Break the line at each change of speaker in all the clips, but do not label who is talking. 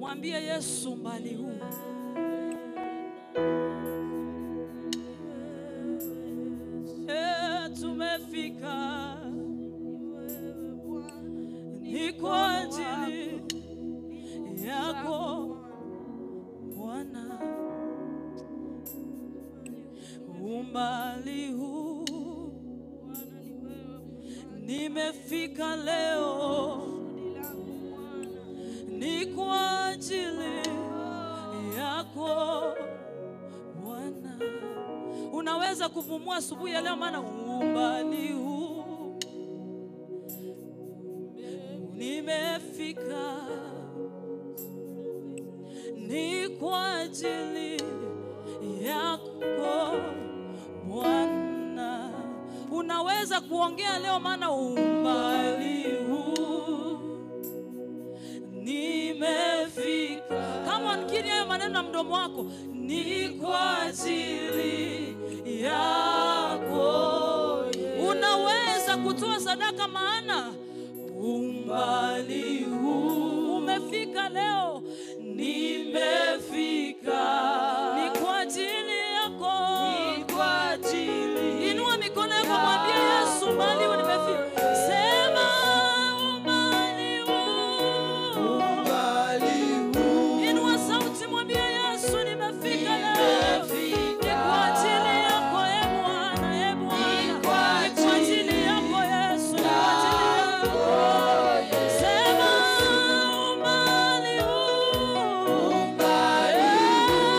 Mwambie Yesu umbali huu. Eh, tumefika ni kwa ajili yako Bwana, umbali huu nimefika leo ni kwa ajili yako Bwana. Unaweza kupumua asubuhi ya leo, maana umbali huu nimefika ni kwa ajili yako Bwana. Unaweza kuongea leo, maana umbali huu nimefika. Kama unkiri hayo maneno na mdomo wako, ni kwa ajili yako. Unaweza kutoa sadaka, maana umbali huu umefika leo, nimefika ni kwa ajili yako,
Ni kwa ajili
Inua mikono yako, mwambie Yesu, umbali huu nimefika. Sema umbali huu
Umbali huu
Inua sauti mwambie Yesu nimefika leo.
Nimefika.
Ni kwa ajili yako e Bwana, e Bwana.
Ni kwa
Ni kwa ajili yako Yesu, ni kwa ajili yako. Sema umbali huu.
Umbali
Eh,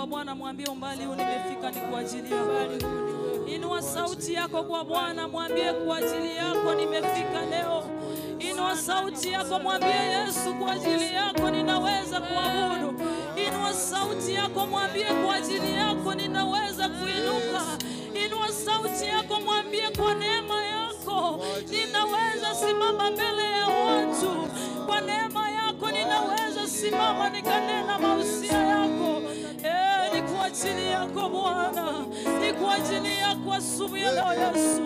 kwa Bwana, mwambie umbali huu nimefika ni kwa ajili yako. Inua sauti yako kwa Bwana, mwambie kwa ajili yako nimefika leo. Inua sauti yako, mwambie Yesu, kwa ajili yako ninaweza kuabudu. Inua sauti yako, mwambie kwa ajili yako ninaweza kuinuka. Inua sauti yako, mwambie kwa neema yako ninaweza simama mbele ya watu. Kwa neema yako ninaweza simama nikanena mausia yako. Ni kwa ajili yako Bwana, ni kwa ajili yako asubuhi ya leo Yesu.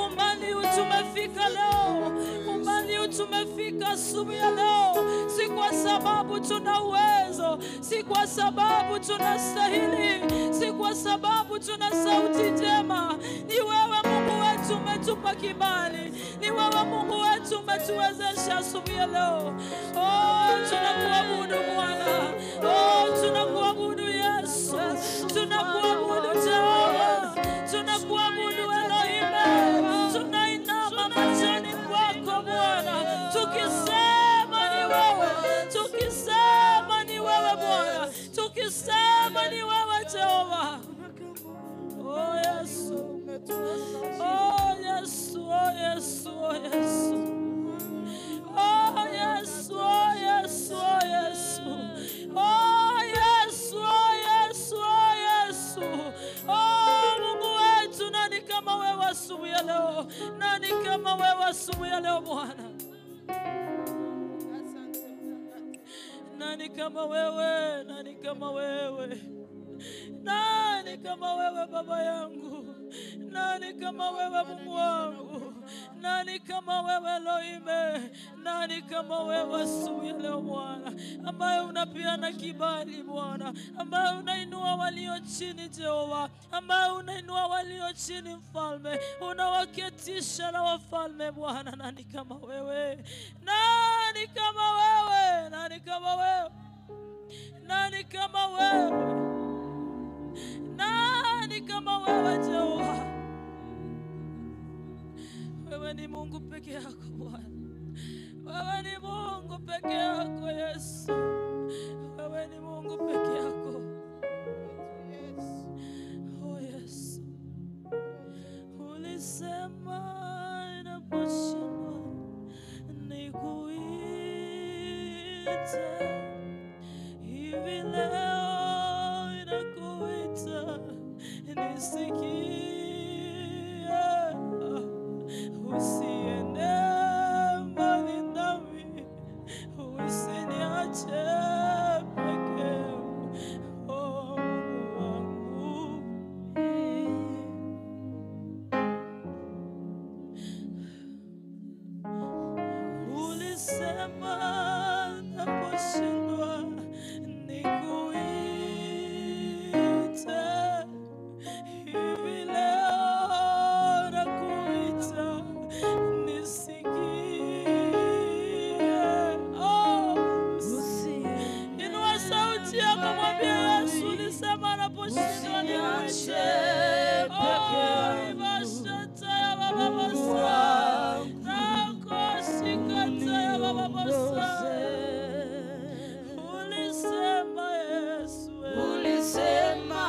Umbali huu tumefika leo, umbali huu tumefika asubuhi ya leo, si kwa sababu tuna uwezo, si kwa sababu tunastahili, si kwa sababu tuna sauti njema. Ni wewe Mungu wetu umetupa kibali, ni wewe Mungu wetu umetuwezesha asubuhi ya leo. Oh, tunakuabudu Bwana, oh, tunakuabudu Yesu, tunakuabudu Jehova, tunakuabudu Elohim, tunainama machoni kwako Bwana, tukisema ni wewe, tukisema ni wewe Bwana, tukisema ni wewe Jehova. Oh Yesu, oh Yesu, oh Yesu, oh Yesu. Oh Yesu, oh Yesu, oh Yesu. Oh Yesu, oh Yesu, oh Yesu. Oh Mungu wetu, nani kama wewe asubuhi ya leo? Nani kama wewe asubuhi ya leo Bwana? Nani kama wewe? Nani kama wewe? Nani kama wewe baba yangu? Nani kama wewe Mungu wangu? Nani kama wewe Elohim? Nani kama wewe asubuhi ya leo Bwana, ambaye unapeana kibali Bwana, ambaye unainua walio chini Jehova, ambaye unainua walio chini Mfalme, unawaketisha na wafalme Bwana. Nani kama wewe? Nani kama wewe? Nani kama wewe? Nani kama wewe? Nani kama wewe Jehova? Wewe ni Mungu peke yako Bwana. Wewe ni Mungu peke yako Yesu. Wewe ni Mungu peke yako. Oh Yesu. Ulisema inaposhindwa nikuite. Hivi leo inakuita nisikie. Usiende mbali nami, usiniache peke yangu. Oh, Mungu wangu. Ulisema naposhindwa nikuite. Hivi leo nakuita nisikie. Oh, inua sauti yako mwambie Yesu, ulisema naposhindwa nikuite. Oh, ibashata ya baba basa. Nakoshikata ya baba basa. Ulisema Yesu,
Ulisema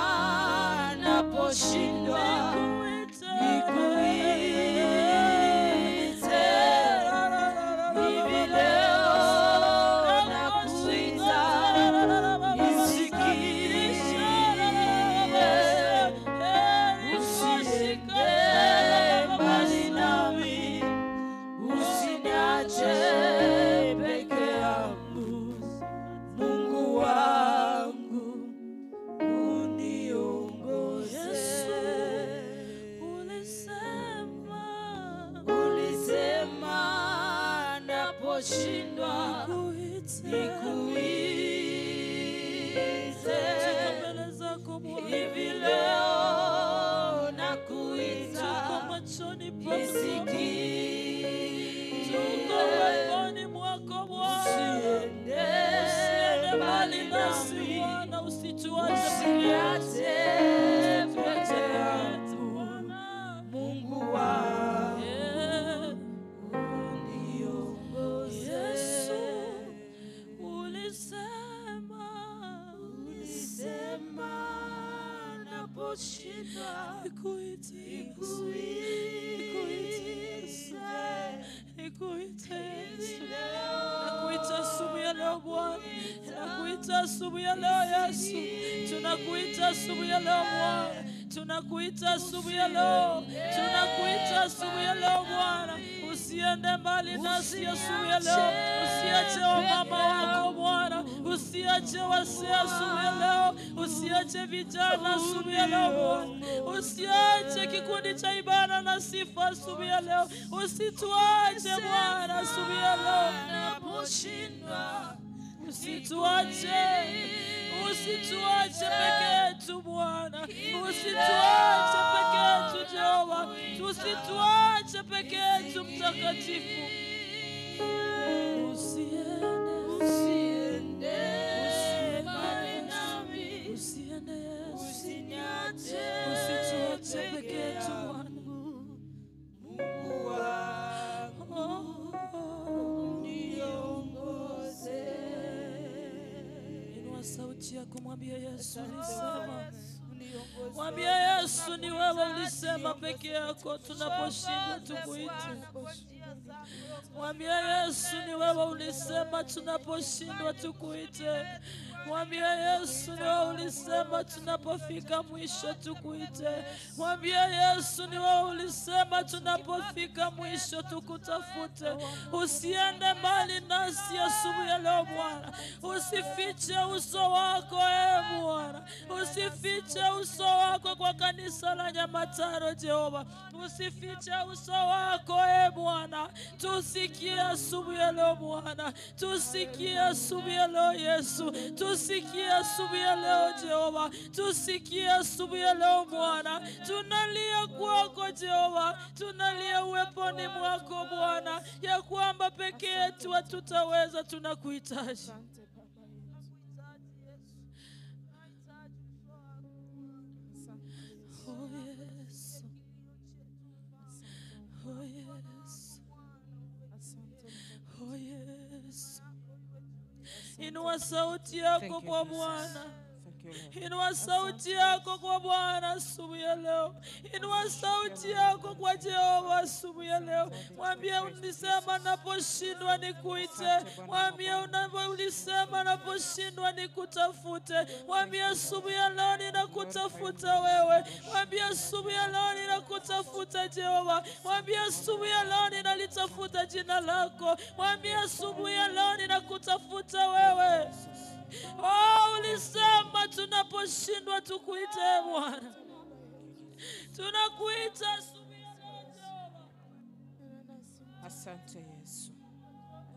naposhindwa
nikuite.
nikuite. Hivi leo nakuita nisikie. Usiende mbali nami, usiniache peke yangu. Mungu wangu uniongoze.
Ulisema
Ulisema naposhindwa
nikuite.
nikuite.
Tuko mbele zako Bwana.
Hivi leo nakuita
Tuko machoni pako.
nisikie.
Tuko uweponi mwako Bwana.
Usiende
Usiende mbali
mbali
nasi
nami,
Bwana, usituache
usiniache
peke
peke
yetu
yangu.
Bwana.
Mungu wangu
Eh,
uniongoze.
Yesu, ulisema
Ulisema
leo Bwana, tunakuita asubuhi ya leo Yesu, tunakuita asubuhi ya leo Bwana, tunakuita asubuhi ya leo, tunakuita asubuhi ya leo Bwana, usiende mbali nasi asubuhi ya leo, usiache wamama wako Bwana, usiache wazee asubuhi ya leo, usiache vijana asubuhi ya leo Bwana, usiache kikundi cha ibada na sifa asubuhi ya leo, usituache Bwana asubuhi ya leo, usituache, usituache peke yetu Bwana, usituache peke yetu Jehova, usituache peke yetu Mtakatifu, usiende, usiende, usiende, usiende Yesu, usituache peke yetu Bwana. Oh, Inua sauti yako, mwambie Yesu, ulisema. Mwambie Yesu, ni wewe ulisema peke yako, tunaposhindwa tukuite. Mwambie Yesu, ni wewe ulisema, tunaposhindwa tukuite. Mwambie Yesu, ni wewe ulisema, tunapofika mwisho tukuite. Mwambie Yesu, ni wewe ulisema, tunapofika mwisho tukutafute. Usiende mbali nasi asubuhi ya leo Bwana, usifiche uso wako e Bwana, usifiche uso wako kwa kanisa la Nyamataro Jehova, usifiche uso wako e Bwana, tusikie asubuhi ya leo Bwana, tusikie asubuhi ya leo Yesu, tusikie asubuhi ya leo Jehova, tusikie asubuhi ya leo Bwana, tunalia kwako Jehova, tunalia uweponi mwako Bwana, ya kwamba peke yetu hatutaweza, tunakuhitaji. Oh Yesu, oh Yesu, oh Yesu, inua sauti yako
Thank you,
kwa
Jesus.
Bwana.
Thank you, Lord.
Inua sauti yako kwa Bwana asubuhi ya leo. Inua sauti yako kwa Jehova asubuhi ya leo. Mwambie ulisema naposhindwa nikuite. Mwambie unapo ulisema naposhindwa nikutafute. Mwambie asubuhi ya leo ninakutafuta wewe. Mwambie asubuhi ya leo ninakutafuta Jehova. Mwambie asubuhi ya leo ninalitafuta jina lako. Mwambie asubuhi ya leo ninakutafuta wewe. Oh, ulisema tunaposhindwa tukuite e Bwana, tunakuita asubuhi ya leo Jehova.
Asante Yesu.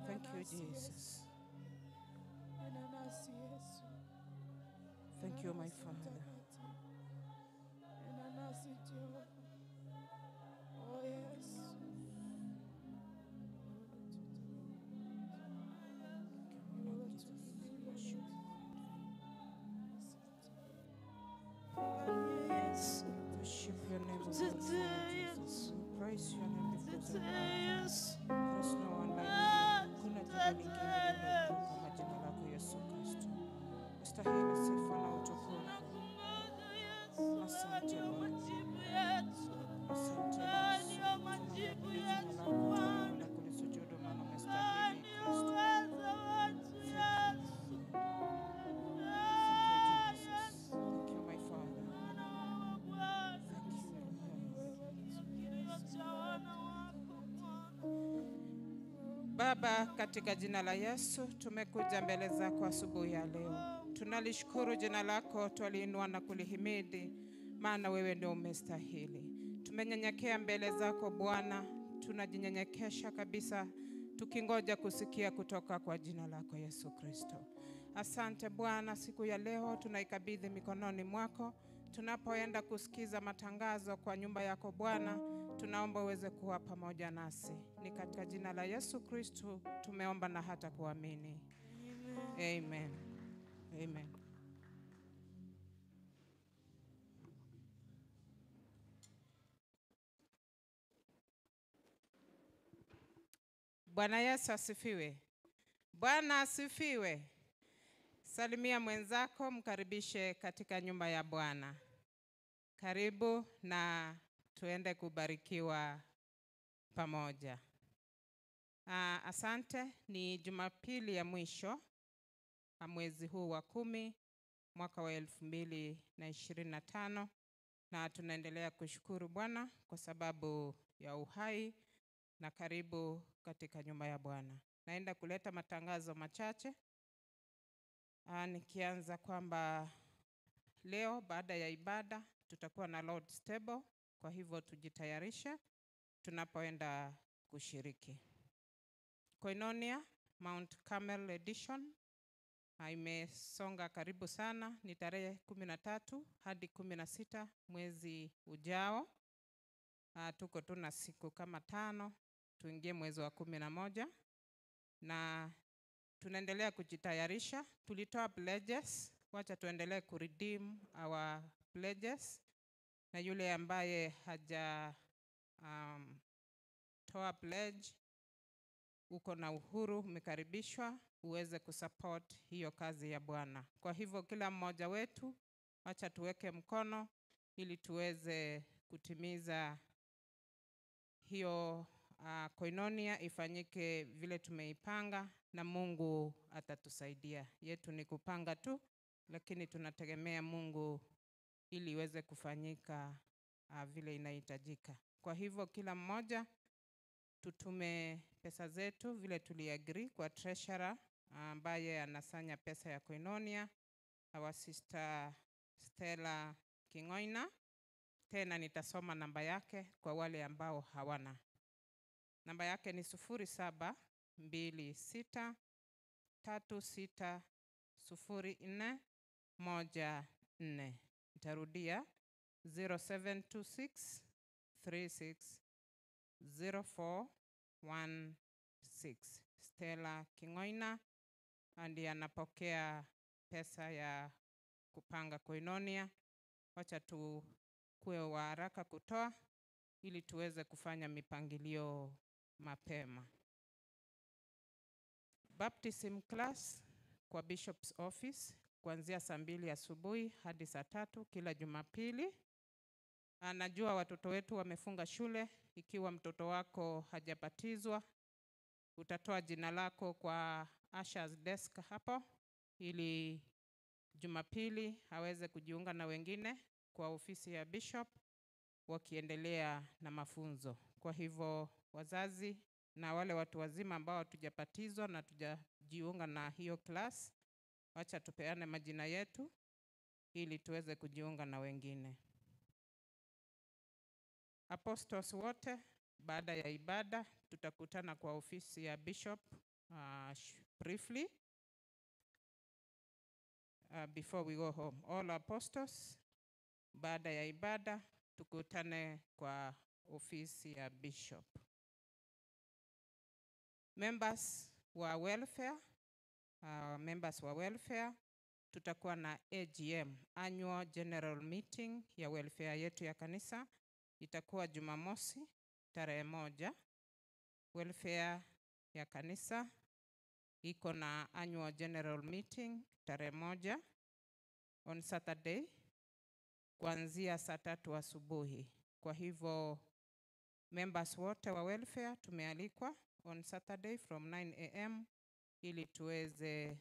Thank you Jesus. Thank you my Father. Worship your name, O Lord Jesus. We praise your name because of There's no one like you. Hakuna jina lingine lililo kama jina lako Yesu Kristo. Ustahili sifa na utukufu. Asante Bwana. Asante Yesu. Tunaliabudu jina lako, tunakwenda kulisujudu maana umestahili Kristo. Thank you, Jesus. Thank you, my Father. Thank you, Lord. Baba, katika jina la Yesu tumekuja mbele zako asubuhi ya leo. Tunalishukuru jina lako, twaliinua na kulihimidi, maana wewe ndio umestahili. Tumenyenyekea mbele zako Bwana, tunajinyenyekesha kabisa tukingoja kusikia kutoka kwa jina lako Yesu Kristo. Asante Bwana, siku ya leo tunaikabidhi mikononi mwako. Tunapoenda kusikiza matangazo kwa nyumba yako Bwana, tunaomba uweze kuwa pamoja nasi. Ni katika jina la Yesu Kristo tumeomba na hata kuamini. Amen. Amen. Bwana Yesu asifiwe. Bwana asifiwe. Salimia mwenzako, mkaribishe katika nyumba ya Bwana. Karibu na tuende kubarikiwa pamoja. Asante, ni Jumapili ya mwisho. mwezi huu wa 10 mwaka wa 2025, na tunaendelea kushukuru Bwana kwa sababu ya uhai na karibu katika nyumba ya Bwana. Naenda kuleta matangazo machache. Nikianza kwamba leo baada ya ibada tutakuwa na Lord's Table, kwa hivyo tujitayarishe tunapoenda kushiriki. Koinonia Mount Carmel Edition imesonga karibu sana, ni tarehe 13 hadi 16 mwezi ujao. Tuko tu na siku kama 5 tuingie mwezi wa 11, na tunaendelea kujitayarisha. Tulitoa pledges, wacha tuendelee kuredeem our pledges, na yule ambaye haja toa pledge, uko na uhuru, umekaribishwa uweze kusupport hiyo kazi ya Bwana. Kwa hivyo kila mmoja wetu wacha tuweke mkono ili tuweze kutimiza hiyo koinonia ifanyike vile tumeipanga, na Mungu atatusaidia. Yetu ni kupanga tu, lakini tunategemea Mungu ili iweze kufanyika vile inahitajika. Kwa hivyo kila mmoja tutume pesa zetu vile tuliagree kwa treasurer ambaye anasanya pesa ya koinonia, our sister Stella Kingoina. Tena nitasoma namba yake kwa wale ambao hawana. Namba yake ni sufuri saba mbili sita tatu sita sufuri nne moja nne. Nitarudia zero seven two six three six zero four one six. Stella Kingoina ndiye anapokea pesa ya kupanga koinonia. Wacha tukue wa haraka kutoa ili tuweze kufanya mipangilio mapema. Baptism class kwa Bishop's office kuanzia saa 2 asubuhi hadi saa 3 kila Jumapili. Najua watoto wetu wamefunga shule. Ikiwa mtoto wako hajabatizwa, utatoa jina lako kwa Usher's desk hapo ili Jumapili aweze kujiunga na wengine kwa ofisi ya Bishop wakiendelea na mafunzo. Kwa hivyo wazazi na wale watu wazima ambao hatujabatizwa na hatujajiunga na hiyo class, wacha tupeane majina yetu ili tuweze kujiunga na wengine. Apostles wote baada ya ibada tutakutana kwa ofisi ya Bishop briefly before we go home. All apostles baada ya ibada tukutane kwa ofisi ya Bishop. Members wa welfare tutakuwa na AGM, Annual General Meeting ya welfare yetu ya kanisa. Itakuwa Jumamosi tarehe 1. Welfare ya kanisa iko na Annual General Meeting tarehe 1 on Saturday kuanzia saa 3 asubuhi. Kwa hivyo members wote wa welfare tumealikwa on Saturday from 9 a.m. ili tuweze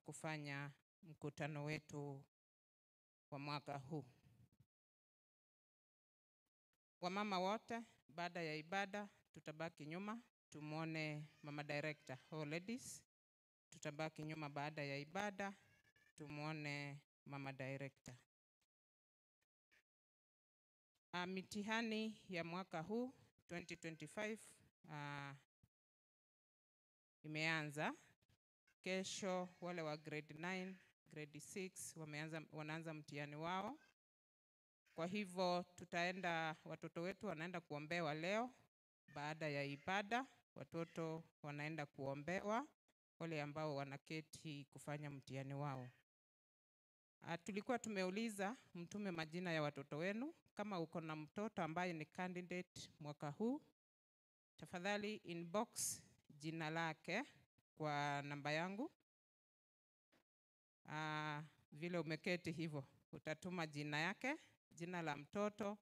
kufanya mkutano wetu wa mwaka huu. Wamama wote baada ya ibada tutabaki nyuma tumuone mama director. All ladies tutabaki nyuma baada ya ibada tumuone mama director. Mitihani ya mwaka huu 2025 imeanza. Kesho wale wa grade 9, grade 6 wanaanza mtihani wao. Kwa hivyo watoto wetu wanaenda kuombewa leo baada ya ibada. Watoto wanaenda kuombewa, wale ambao wanaketi kufanya mtihani wao. Tulikuwa tumeuliza mtume majina ya watoto wenu. Kama uko na mtoto ambaye ni candidate mwaka huu, tafadhali inbox jina lake kwa namba yangu. Vile umeketi hivyo, utatuma jina yake, jina la mtoto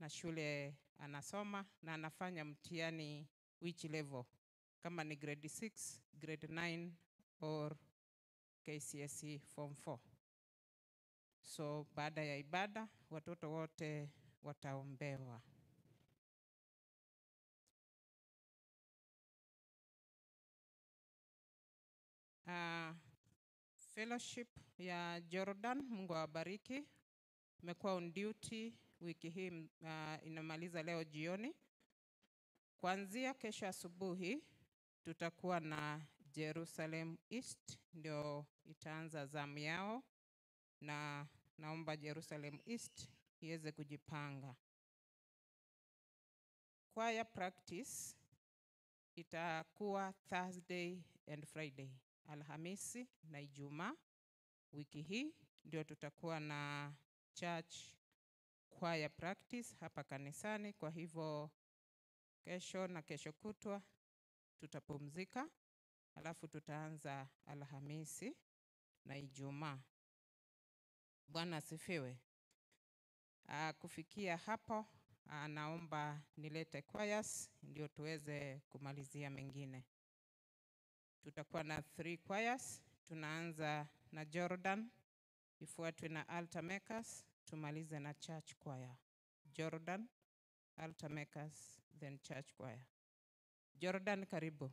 na shule anasoma na anafanya mtihani which level, kama ni grade 6, grade 9 or KCSE Form 4. So baada ya ibada watoto wote wataombewa. Fellowship ya Jordan, Mungu awabariki. Imekuwa on duty wiki hii, inamaliza leo jioni. Kuanzia kesho asubuhi tutakuwa na Jerusalem East, ndio itaanza zamu yao, na naomba Jerusalem East iweze kujipanga. Choir practice itakuwa Thursday and Friday, Alhamisi na Ijumaa. Wiki hii ndio tutakuwa na church choir practice hapa kanisani. Kwa hivyo kesho na kesho kutwa tutapumzika, alafu tutaanza Alhamisi na Ijumaa. Bwana asifiwe. Kufikia hapo, naomba nilete choirs ndio tuweze kumalizia mengine. Tutakuwa na 3 choirs. Tunaanza na Jordan, ifuatwe na Altar Makers, tumalize na church choir. Jordan, Altar Makers, then church choir. Jordan, karibu.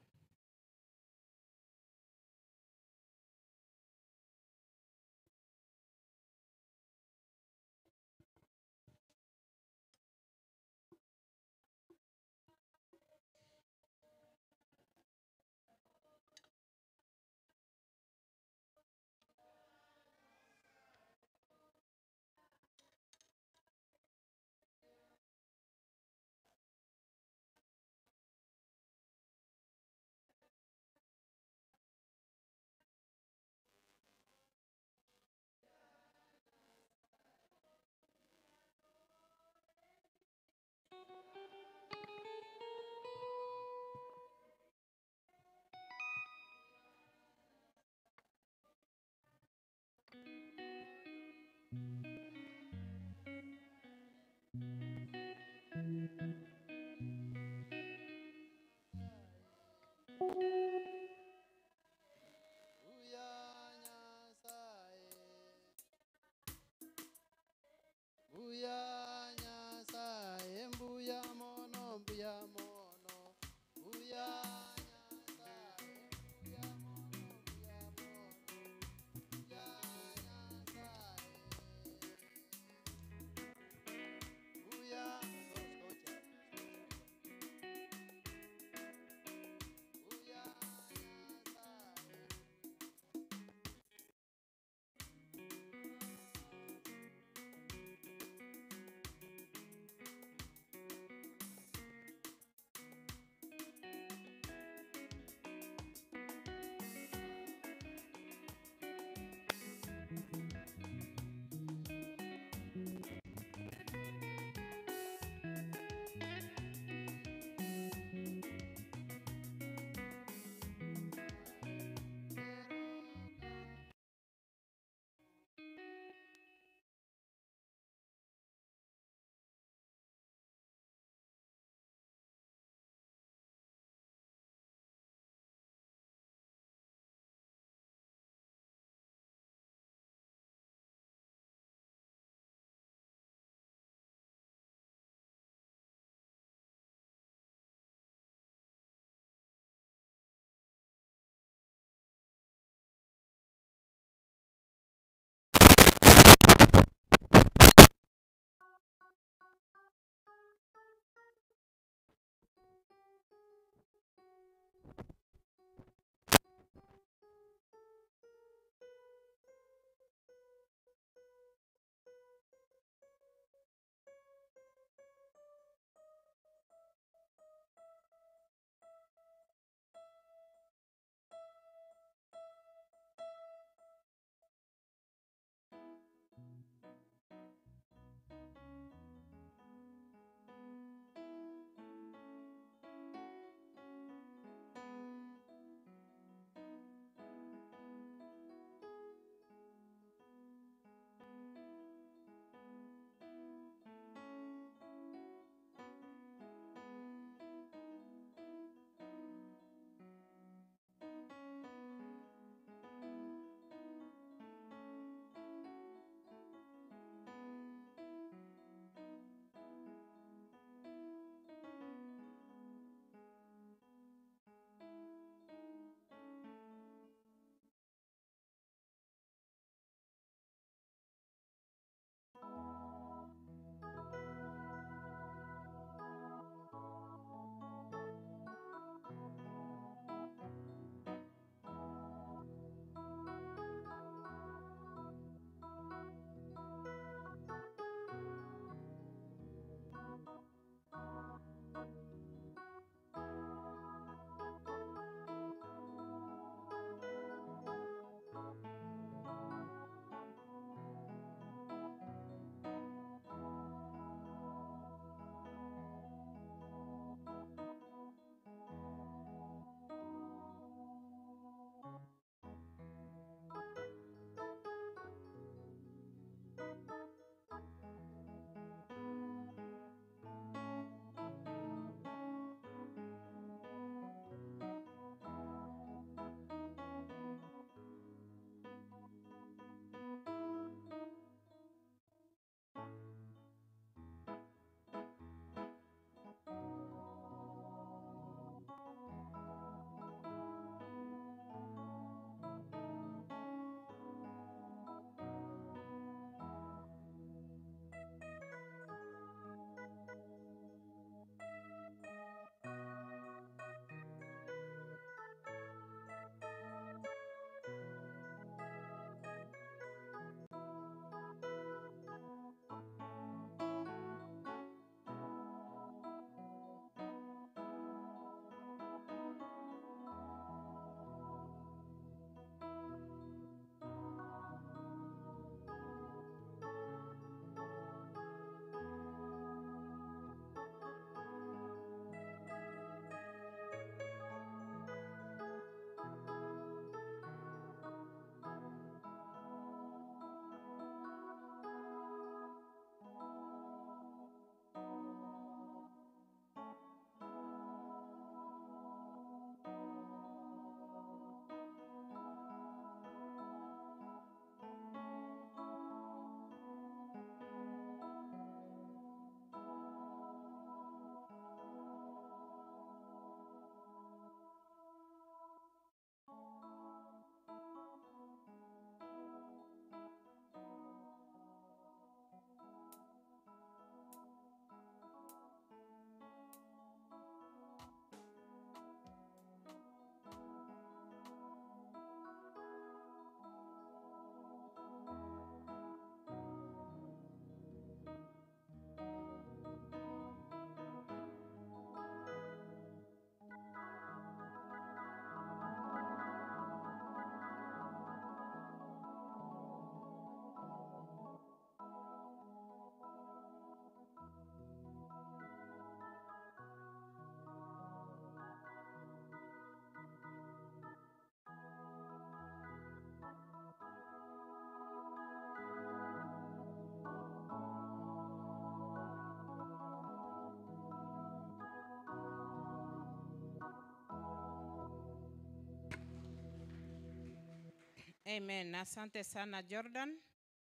Amen. Asante sana Jordan.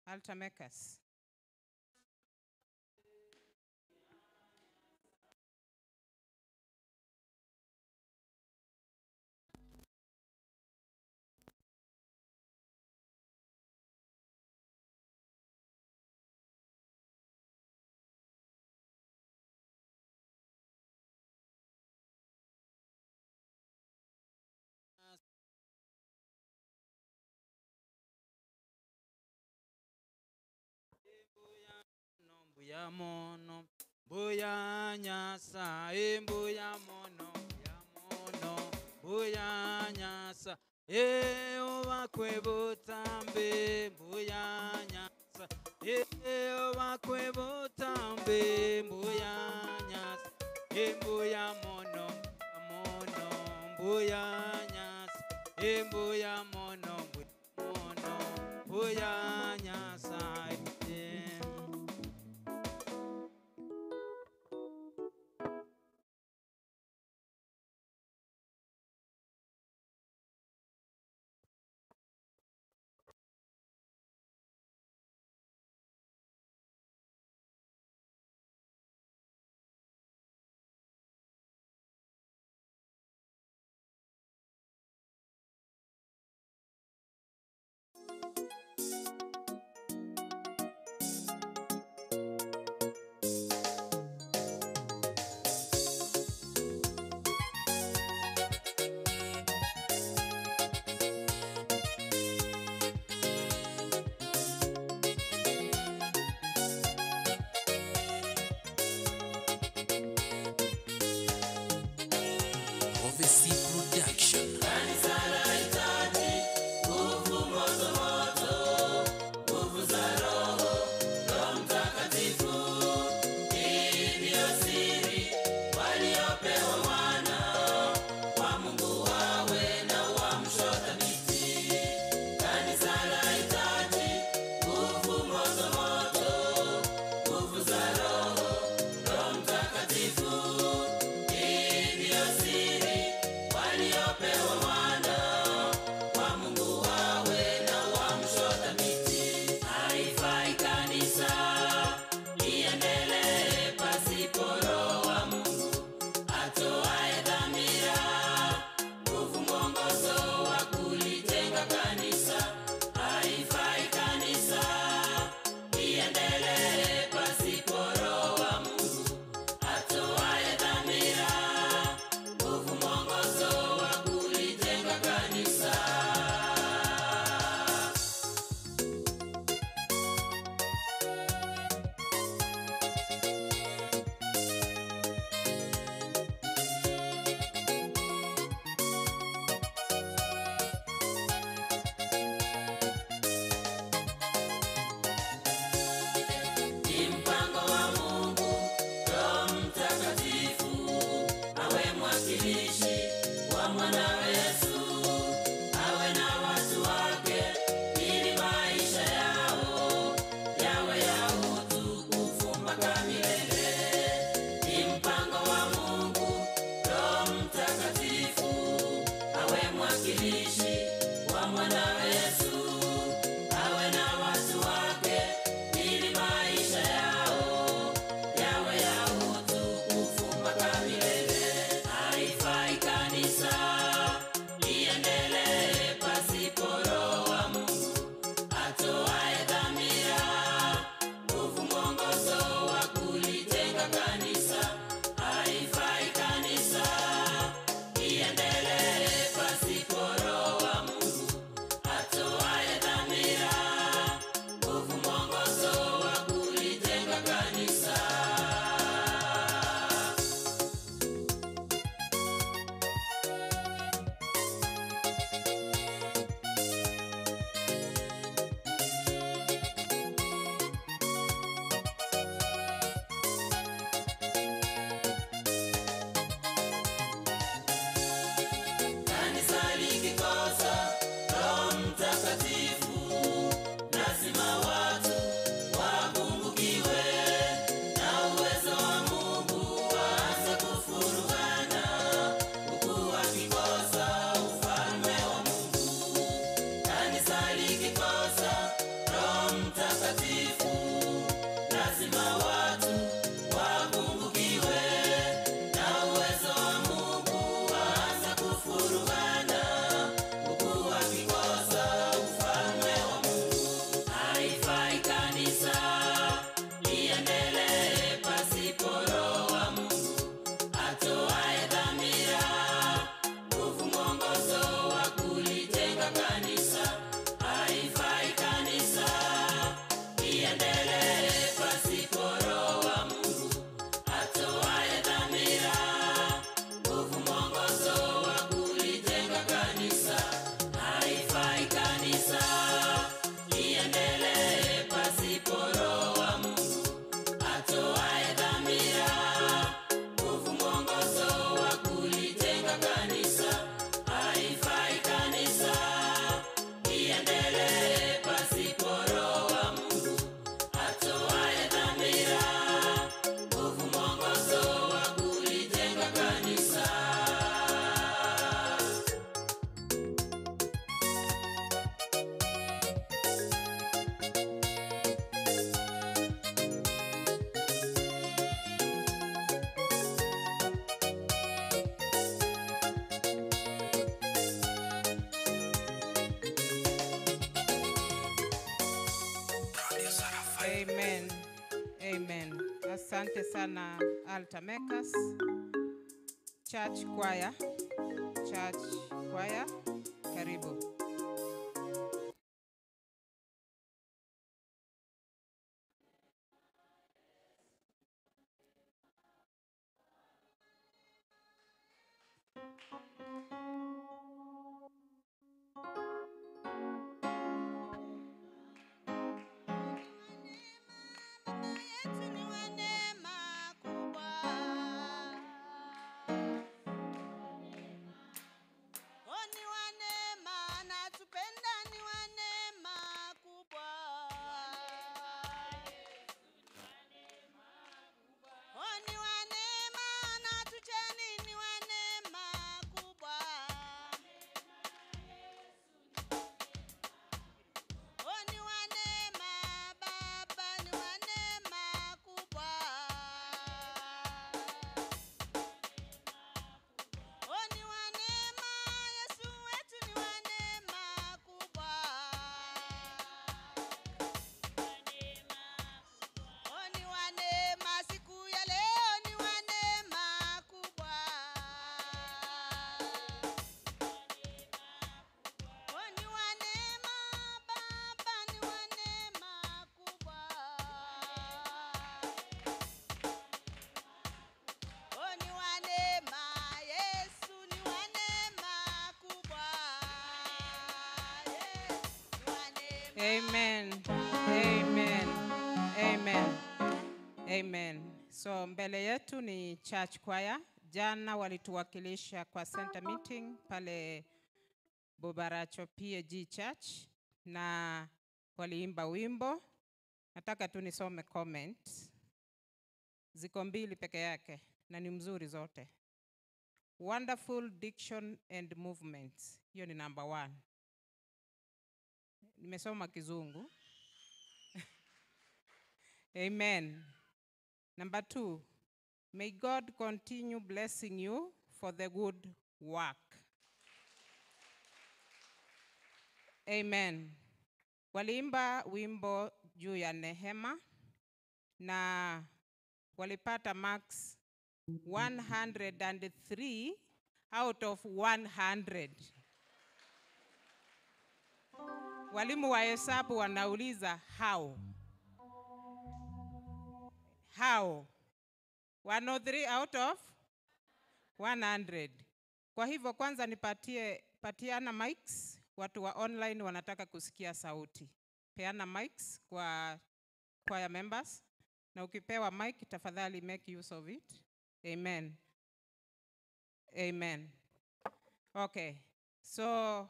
Altar makers.
Mbuya mono, mbuya Nyasaye, mbuya mono, mbuya mono, mbuya Nyasaye, obakwe botambe, mbuya Nyasaye, obakwe botambe, mbuya Nyasaye, mbuya mono, mono, mbuya Nyasaye, mbuya mono, mbuya mono, mbuya Nyasaye.
Asante sana Altar Makers, Church Choir, Church Choir, karibu.
Yetu ni wa neema kubwa. Oh, ni wa neema, anatupenda ni wa neema kubwa. Oh, ni wa neema, anatujali ni wa neema kubwa. Oh, ni wa neema, Baba ni wa neema kubwa. Oh, ni wa neema, Yesu wetu ni wa neema kubwa. Oh, ni wa neema, siku ya leo ni wa neema kubwa. Oh, ni wa neema, Baba ni wa neema kubwa. Oh, ni wa neema, Yesu ni wa neema kubwa. Yesu ni wa neema.
Amen. Amen. Amen. Amen. So mbele yetu ni church choir. Jana walituwakilisha kwa center meeting pale Bobaracho PAG Church na waliimba wimbo. Nataka tu nisome comment. Ziko mbili peke yake na ni mzuri zote. Wonderful diction and movements. Hiyo ni number one. Nimesoma Kizungu. Amen. Number two, may God continue blessing you for the good work. Amen. Waliimba wimbo juu ya Nehema na walipata marks 103 out of 100. Walimu wa hesabu wanauliza how? How? 103 out of 100. Kwa hivyo kwanza nipatie patiana mics, watu wa online wanataka kusikia sauti. Peana mics kwa choir members na ukipewa mic tafadhali make use of it. Amen. Amen. Okay. So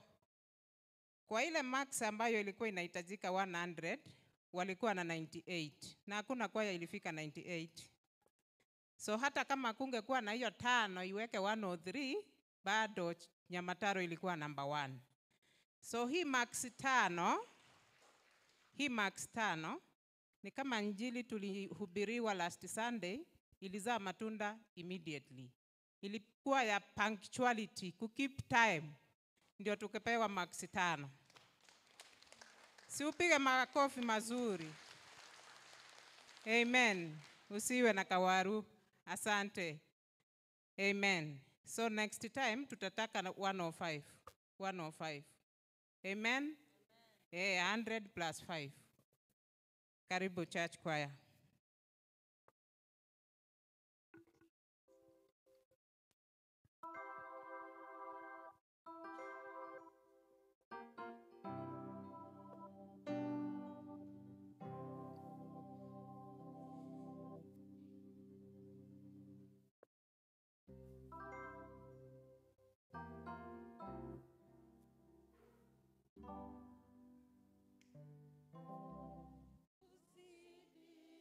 kwa ile marks ambayo ilikuwa inahitajika 100 walikuwa na 98 na hakuna kwaya ilifika 98. So hata kama kungekuwa na hiyo tano iweke 103 bado Nyamataro ilikuwa number one. So hii marks tano, hii marks tano ni kama njili tulihubiriwa last Sunday, ilizaa matunda immediately. Ilikuwa ya punctuality, ku keep time, ndio tukipewa marks tano. Si upige makofi mazuri. Amen. Usiwe na kawaru. Asante. Amen. So next time tutataka na 105. 105. Amen. Eh, 100 plus 5. Karibu church choir.
Uzidi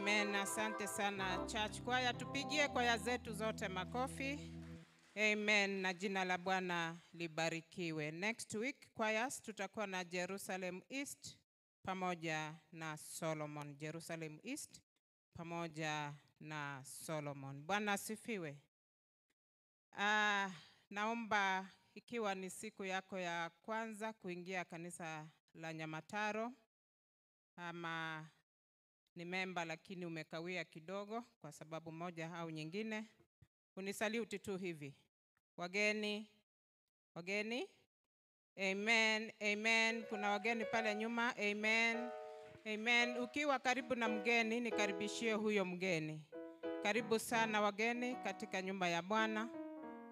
Amen. Asante sana church choir. Tupigie kwaya zetu zote makofi. Amen. Na jina la Bwana libarikiwe. Next week choirs tutakuwa na Jerusalem East pamoja na Solomon. Jerusalem East pamoja na Solomon. Bwana asifiwe. Naomba ikiwa ni siku yako ya kwanza kuingia kanisa la Nyamataro ama ni memba lakini umekawia kidogo kwa sababu moja au nyingine, unisaluti tu hivi. Wageni, wageni. Amen, amen. Kuna wageni pale nyuma. Amen, amen. Ukiwa karibu na mgeni, nikaribishie huyo mgeni. Karibu sana wageni katika nyumba ya Bwana.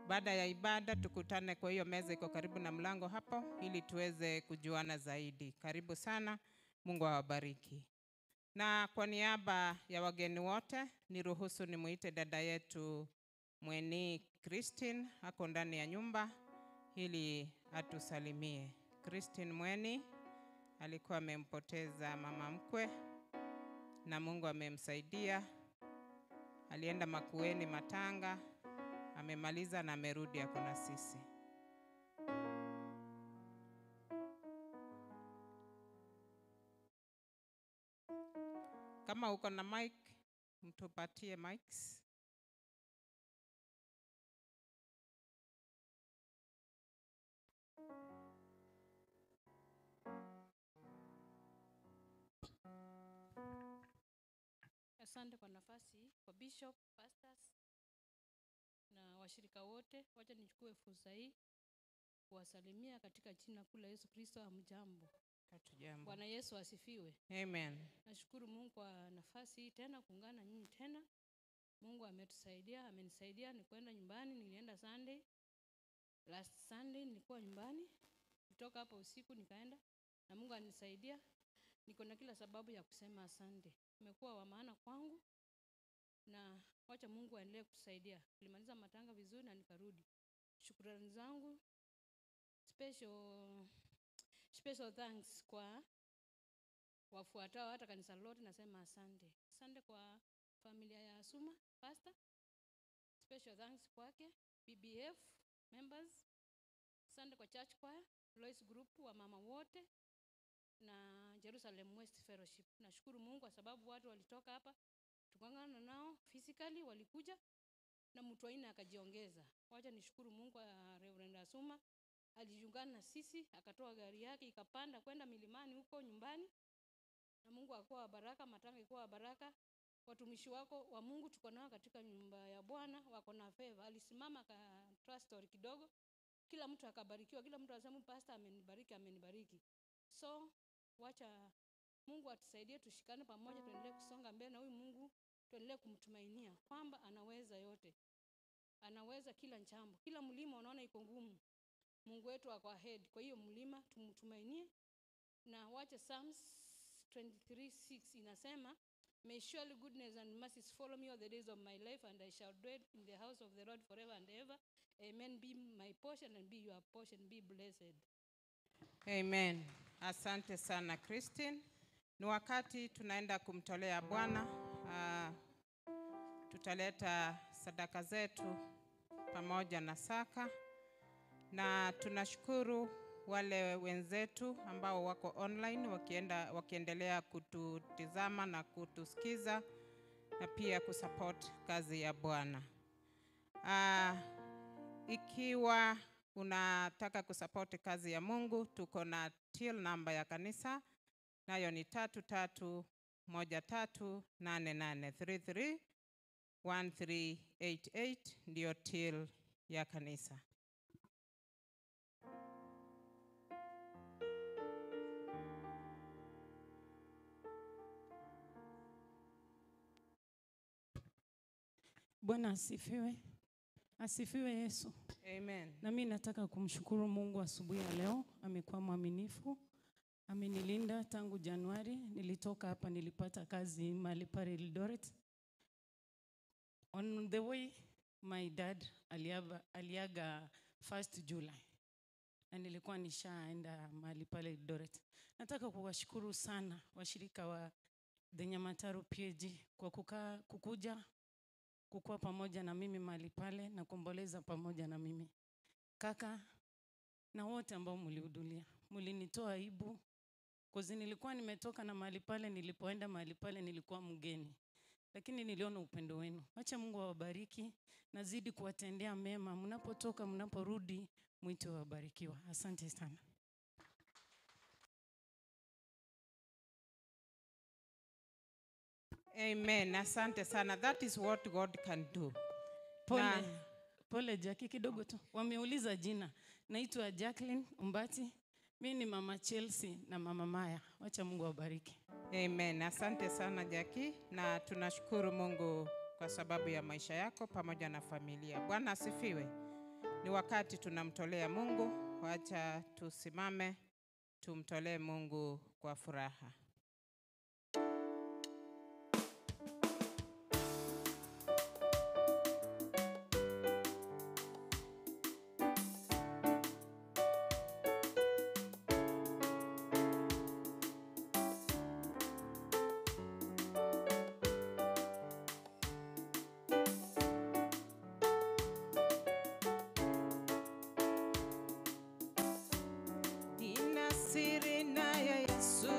Baada ya ibada tukutane kwa hiyo meza iko karibu na mlango hapo, ili tuweze kujuana zaidi. Karibu sana, Mungu awabariki. Na kwa niaba ya wageni wote, niruhusu nimuite dada yetu Mweni Christine, ako ndani ya nyumba ili atusalimie. Christine Mweni alikuwa amempoteza mama mkwe na Mungu amemsaidia. Alienda Makueni Matanga, amemaliza na amerudi ako na sisi. Kama uko na mic, mtupatie mics.
Asante kwa nafasi kwa bishop, pastors na washirika wote. Wacha nichukue fursa hii kuwasalimia katika jina kuu la Yesu Kristo. Hamjambo?
Hatujambo.
Bwana Yesu asifiwe.
Amen.
Nashukuru Mungu kwa nafasi hii tena kuungana na nyinyi tena. Mungu ametusaidia, amenisaidia. Nilikwenda nyumbani, nilienda Sunday. Last Sunday nilikuwa nyumbani. Kutoka hapo usiku nikaenda na Mungu anisaidia. Niko na kila sababu ya kusema asante. Umekuwa wa maana kwangu na wacha Mungu aendelee kutusaidia. Nilimaliza matanga vizuri na nikarudi. Shukrani zangu special thanks kwa wafuatao hata kanisa lote nasema asante. Asante kwa familia ya Asuma, pastor. Special thanks kwake, BBF members. Asante kwa church choir, Lois group wa mama wote na Jerusalem West Fellowship. Nashukuru Mungu kwa sababu watu walitoka hapa tukaungana nao physically, walikuja na mtu aina akajiongeza. Wacha nishukuru Mungu kwa Reverend Asuma, alijiungana na sisi akatoa gari yake ikapanda kwenda milimani huko nyumbani, na Mungu akawa baraka, matanga ikawa baraka. Watumishi wako wa Mungu tuko nao katika nyumba ya Bwana wako na favor. Alisimama akatoa story kidogo, kila mtu akabarikiwa, kila mtu akasema pastor amenibariki, amenibariki. So wacha Mungu atusaidie, tushikane pamoja, tuendelee kusonga mbele na huyu Mungu tuendelee kumtumainia kwamba anaweza yote. Anaweza kila jambo. Kila mlima unaona iko ngumu, Mungu wetu ako ahead. Kwa hiyo mlima tumtumainie. Na wacha Psalms 23:6 inasema, May surely goodness and mercies follow me all the days of my life, and I shall dwell in the house of the Lord forever and ever. Amen. Be my portion and be your portion. Be blessed.
Amen. Asante sana Christine. Ni wakati tunaenda kumtolea Bwana. Tutaleta sadaka zetu pamoja na saka. Na tunashukuru wale wenzetu ambao wako online wakiendelea kututizama na kutusikiza na pia kusupport kazi ya Bwana. Ikiwa unataka kusupport kazi ya Mungu, tuko na till number ya kanisa, nayo ni tatu tatu moja tatu nane nane, 331388 ndio till ya kanisa.
Bwana asifiwe. Asifiwe Yesu.
Amen.
Na mimi nataka kumshukuru Mungu asubuhi ya leo, amekuwa mwaminifu. Amenilinda tangu Januari. Nilitoka hapa nilipata kazi mahali pale Eldoret. On the way my dad aliaga 1st July. Na nilikuwa nishaenda mahali pale Eldoret. Nataka kuwashukuru sana washirika wa the Nyamataro PAG kwa kukaa, kukuja kukuwa pamoja na mimi mahali pale na kuomboleza pamoja na mimi. Kaka na wote ambao mlihudhuria, mlinitoa aibu kozi nilikuwa nimetoka na mahali pale, nilipoenda mahali pale nilikuwa mgeni, lakini niliona upendo wenu. Wacha Mungu awabariki, nazidi kuwatendea mema mnapotoka, mnaporudi, mwite wabarikiwa. Asante sana.
Amen. Asante sana. That is what God can do.
Pole,
Na-
pole Jackie, kidogo tu wameuliza jina. Naitwa Jacqueline Umbati, mi ni mama Chelsea na mama Maya. Wacha Mungu awabariki.
Amen. Asante sana Jackie, na tunashukuru Mungu kwa sababu ya maisha yako pamoja na familia. Bwana asifiwe. Ni wakati tunamtolea Mungu, wacha tusimame tumtolee Mungu kwa furaha. Nina siri naye Yesu.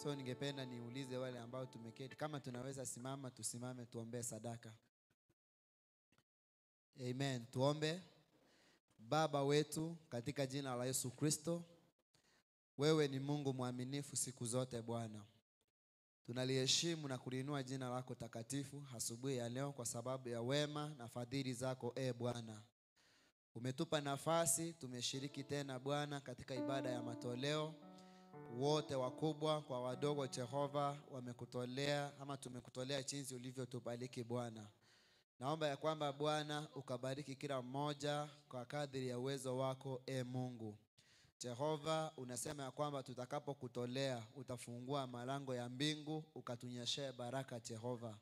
So ningependa niulize wale ambao tumeketi kama tunaweza simama, tusimame tuombee sadaka. Amen. Tuombe. Baba wetu katika jina la Yesu Kristo, wewe ni Mungu mwaminifu siku zote Bwana. Tunaliheshimu na kuliinua jina lako takatifu asubuhi ya leo kwa sababu ya wema na fadhili zako, e Bwana. Umetupa nafasi, tumeshiriki tena Bwana katika ibada ya matoleo. Wote wakubwa kwa wadogo, Jehova, wamekutolea ama tumekutolea jinsi ulivyotubariki Bwana. Naomba ya kwamba Bwana ukabariki kila mmoja kwa kadiri ya uwezo wako, e Mungu. Jehova, unasema ya kwamba tutakapokutolea utafungua malango ya mbingu ukatunyeshee baraka Jehova.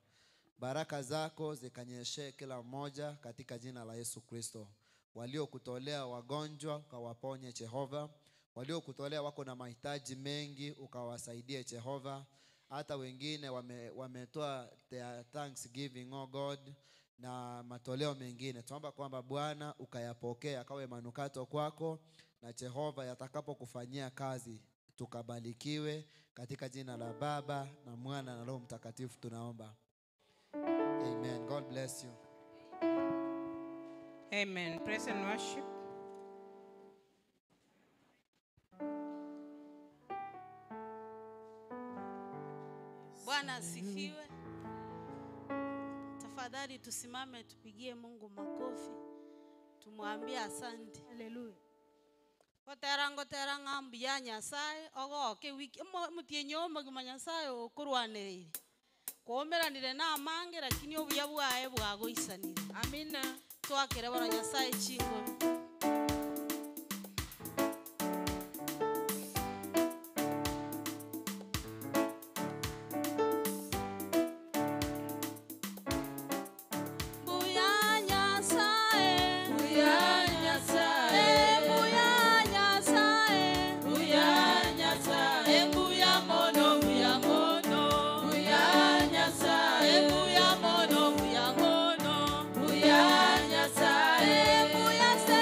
Baraka zako zikanyeshee kila mmoja katika jina la Yesu Kristo. Waliokutolea wagonjwa ukawaponye Jehova. Waliokutolea wako na mahitaji mengi ukawasaidie Jehova. Hata wengine wametoa their thanksgiving, oh God, na matoleo mengine. Tuomba kwamba Bwana ukayapokea akawe manukato kwako, na Jehova yatakapokufanyia kazi tukabarikiwe katika jina la Baba na Mwana na Roho Mtakatifu tunaomba. Amen. God bless you.
Amen. Praise and worship.
Bwana asifiwe. Tafadhali tusimame tupigie Mungu makofi. Tumwambie asante.
Haleluya.
Gotera ngotera ng'a mbuya Nyasaye ogoke wiki motienyi omogima Nyasaye okorwanereire. Kwomeranire na amange lakini obuya bwaye bwagoisanire.
Amina.
Twakere bono Nyasaye chinguru. Mbuya Nyasaye.
Mbuya Nyasaye.
Mbuya Nyasaye.
Mbuya Nyasaye. Mbuya mono, mbuya mono. Mbuya Nyasaye. Mbuya mono, mbuya mono. Mbuya Nyasaye.
Mbuya se.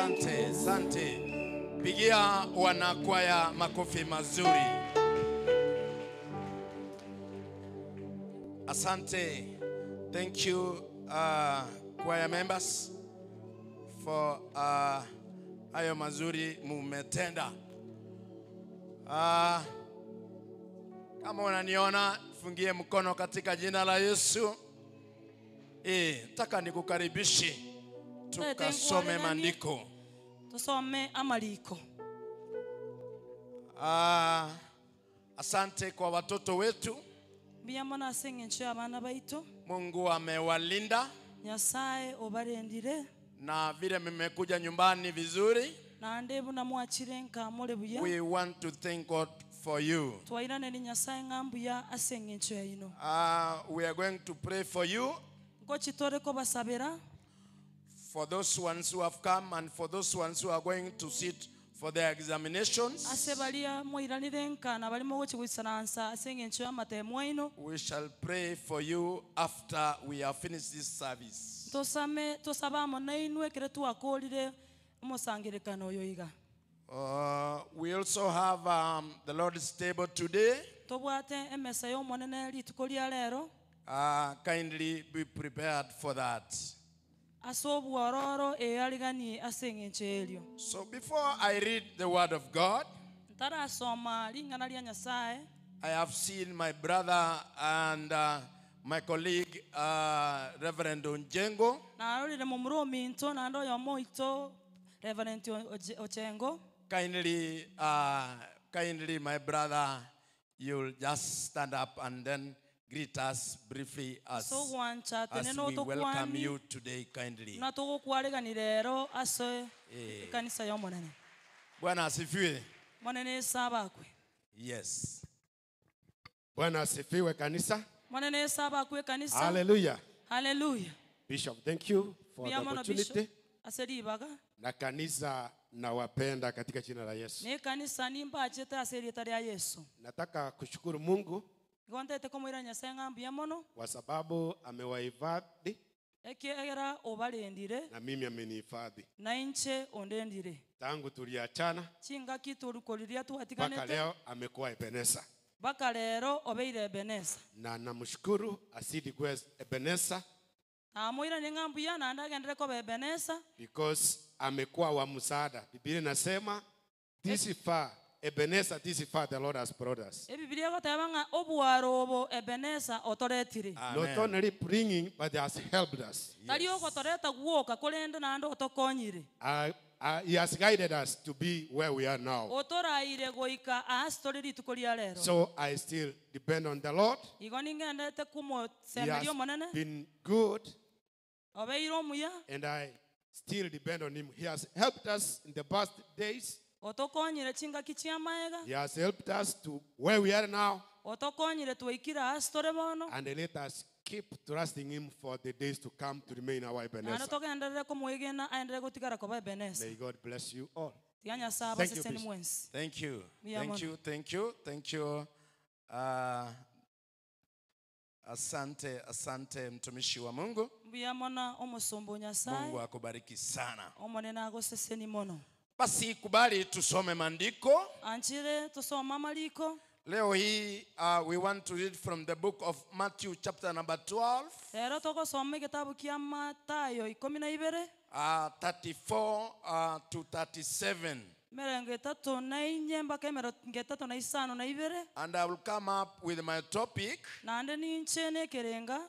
Asante, asante. Pigia wanakwaya makofi mazuri. Asante. Thank you, choir members, for hayo mazuri mumetenda. Kama unaniona, fungie mkono katika jina la Yesu. Nataka nikukaribishe tukasome maandiko.
Tusome amaliko.
Asante kwa watoto wetu.
Mbiyamona aseng'encho abana baitu.
Mungu amewalinda.
Nyasaye obarendire.
Na vile mmekuja nyumbani vizuri.
Na ndebu na mwachire nkamore buya.
We want to thank God for you.
Twairane ni Nyasaye ng'ambuya aseng'encho yaino.
We are going to pray for you.
Ngochitore kobasabera.
For those ones who have come and for those ones who are going to sit for their examinations.
Ase baria moiranire nka na barimo gochiguisaransa aseng'encho y'amatemo aino.
We shall pray for you after we have finished this service.
Tosame tosabamo nainwe kere twakorire omosangerekano oyo iga.
We also have the Lord's table today.
Tobwate emesa y'omonene rituko ria rero.
Kindly be prepared for that.
Ase obwororo eyariganie ase eng'encho erio.
So before I read the word of God,
Ntarasoma ring'ana ria Nyasaye.
I have seen my brother and my colleague, Reverend Onjengo.
Narorire momura ominto naende oyo moito Reverend Ochengo.
Kindly, kindly, my brother, you'll just stand up and then greet us briefly
So gwancha
as
teneno
we welcome
tokwani.
you today kindly.
Na togokwareganire ase kanisa y'omonene.
Bwana asifiwe.
Monene sabakwe.
Yes.
Bwana asifiwe kanisa.
Monene sabakwe kanisa.
Hallelujah.
Hallelujah.
Bishop, thank you for the
Biyamano
opportunity.
Bishop, aseribaga.
Na kanisa nawapenda katika jina la Yesu.
Ne kanisa nimbachete aserita ria Yesu.
Nataka kushukuru Mungu
Gontete komoira Nyasaye ng'ambuya mono.
kwa sababu amewahifadhi
Ekiegera obarendire
na mimi amenihifadhi.
na inche ondendire.
Tangu tuliachana
Chingaki turukoriria
mpaka
twatiganete
leo amekuwa Ebeneza.
mpaka lero obeire Ebeneza.
Na namshukuru azidi kuwa Ebeneza
Namoira ni ng'ambuya na ndagendere koba Ebeneza
because amekuwa wa msaada. Biblia inasema this far Ebeneza, this far the Lord has brought us.
Ebibilia goteba ng'a obwaro obo Ebeneza otoretire.
Not only bringing but has helped us.
Tari ogotoreta guoka korende naende otokonyire.
He has guided us to be where we are now.
Otoraire goika aase tore rituko ria rero.
So I still depend on the Lord.
Igo ningendete
He
kumosemeria
has
omonene.
been good
Obeire omuya.
and I still depend on him. He has helped us in the past days.
Otokonyire chingaki chiamaega.
He has helped us to where we are now.
Otokonyire twaikire aase tore bono.
And let us keep trusting him for the days to come to remain our
Naende
Ebenezer.
togenderere komwegena aenderere gotigara koba Ebenezer.
May God bless you all.
Tiga Nyasaye
Thank you,
abaseseni
Bishop.
mwensi.
Thank you.
Mia
Thank
mono.
you. Thank you. Thank you. Asante, asante mtumishi wa Mungu.
Mbuya mona omusumba Nyasaye.
Mungu akubariki sana.
Omonene agoseseni mono.
Basi kubali tusome maandiko.
Anchire tusoma maliko.
Leo hii we want to read from the book of Matthew chapter number 12.
Rero togosoma egetabu kia Mathayo 12.
34 to 37.
Mirongo itatu na inye mpaka mirongo itatu na isano na ibere.
And I will come up with my topic.
Naende ninche nekerenga.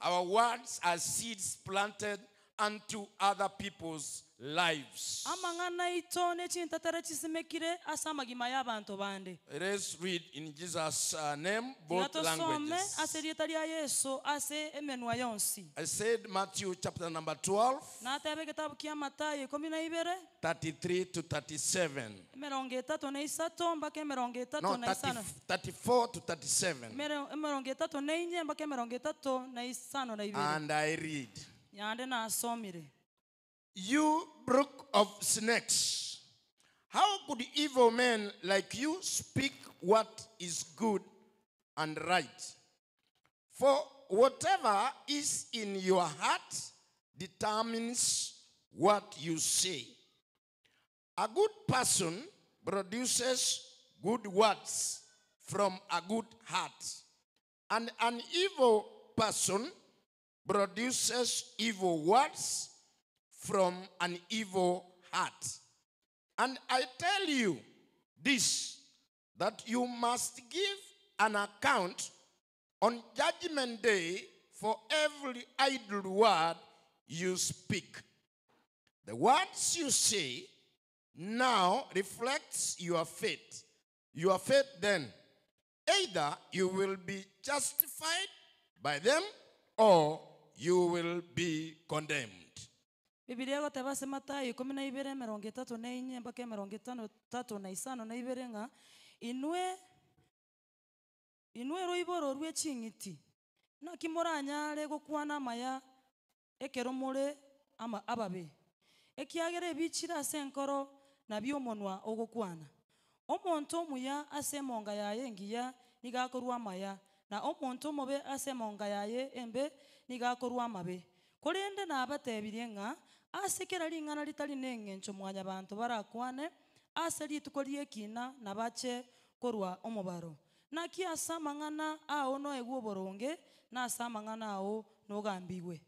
Our words are seeds planted unto other people's lives.
Amang'ana aito nechintatara chisimekire ase amagima y'abantu bande.
Let's read in Jesus' name both
Tiga tosome
languages.
ase rieta ria Yesu ase emenwa yonsi.
I said Matthew chapter number 12,
Natebe getabu kia Mathayo 12.
33 to 37.
Emirongo itatu na isato mpaka emirongo itatu
No,
na isano.
34 to 37.
Emirongo itatu na inye mpaka emirongo itatu na isano na ibere.
And I read.
Yande nasomire.
You brook of snakes, how could evil men like you speak what is good and right? For whatever is in your heart determines what you say. A good person produces good words from a good heart, and an evil person produces evil words from an evil heart. And I tell you this that you must give an account on judgment day for every idle word you speak. The words you say now reflects your faith. Your faith then, either you will be justified by them or you will be condemned.
Bibilia egoteba ase Mathayo ikomi na ibere emerongo etato na enye mpaka emerongo etano tato na isano na ibere ng'a, Inwe, inwe roiboro rwe ching'iti, naki moranyare gokwana amaya ekero more ama ababe? Ekiagera ebichire ase enkoro nabio omonwa ogokwana. Omonto omuya ase emonga yaye engiya nigo akorua amaya, na omonto omobe ase emonga yaye embe nigo akorua amabe. Korende nabatebirie ng'a ase kera ring'ana ritari neng'encho mwanyabanto barakwane, ase rituko ri'ekina nabache korua omobaro. Naki ase amang'ana ao noegwe oboronge, na ase amang'ana ao nogambigwe.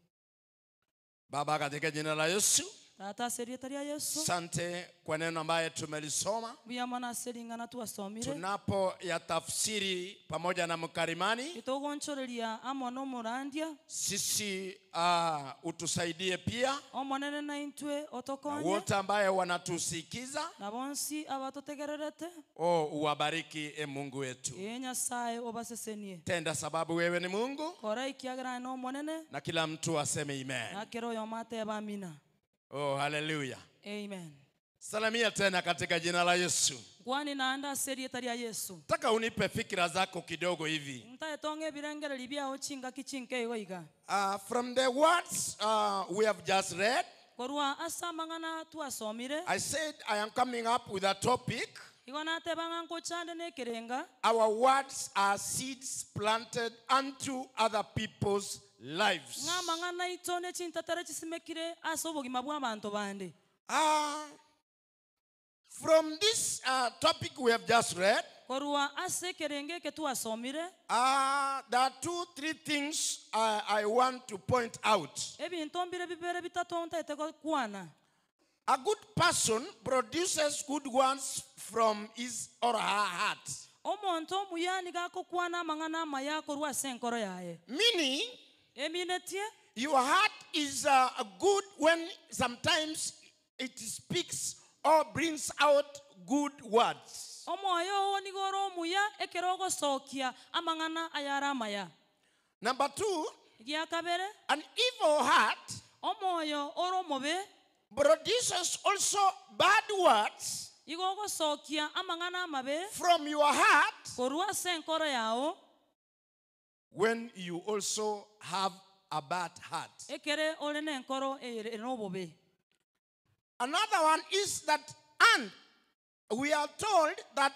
Baba, katika jina la Yesu,
Tata ase erieta ria Yeso.
Sante kwa neno ambaye tumelisoma.
Mbuya mono ase ring'ana twasomire.
Tunapo yatafsiri pamoja na mkarimani,
Etogonchoreria amo nomorandia.
Sisi utusaidie pia.
Omonene naintwe
Na
otokonye.
wote ambaye wanatusikiza.
Na bonsi abatotegererete.
Oh, uwabariki e Mungu wetu.
Ee Nyasaye obasesenie.
Tenda sababu wewe ni Mungu.
Kora ekiagera aye n'Omonene.
Na kila mtu aseme amen.
Na kera oyomo atebe amina.
Oh, hallelujah.
Amen.
Salamia tena katika jina la Yesu.
Kwani naanda ase erieta ria Yesu.
Nataka unipe fikira zako kidogo hivi.
Ntaetonga ebirengereri biao chingaki chinke igo iga.
From the words we have just read,
Korwa ase amang'ana twasomire,
I said I am coming up with a topic.
Igo nateba ng'a nkochande na ekerenga.
Our words are seeds planted unto other people's lives.
Ng'a amang'ana aito ne chintatare chisimekire ase obogima bwa abanto bande.
From this topic we have just read,
Korwa ase ekerengo eke twasomire,
there are two, three things I want to point out.
Ebinto mbire bibere bitato ntaete gokwana.
A good person produces good ones from his or her heart.
Omonto omuya nigo agokwana amang'ana amaya korwa ase enkoro yaye.
Meaning,
Eminetie,
your heart is good when sometimes it speaks or brings out good words.
Omoyo oo nigo ore omuya ekero ogosokia amang'ana ayare amaya.
Number two,
Egia kabere,
an evil heart
omoyo ore omobe
produces also bad words
igo ogosokia amang'ana amabe
from your heart
korwa ase enkoro yao
when you also have a bad heart.
Ekere ore nenkoro ere nobobe.
Another one is that, and we are told that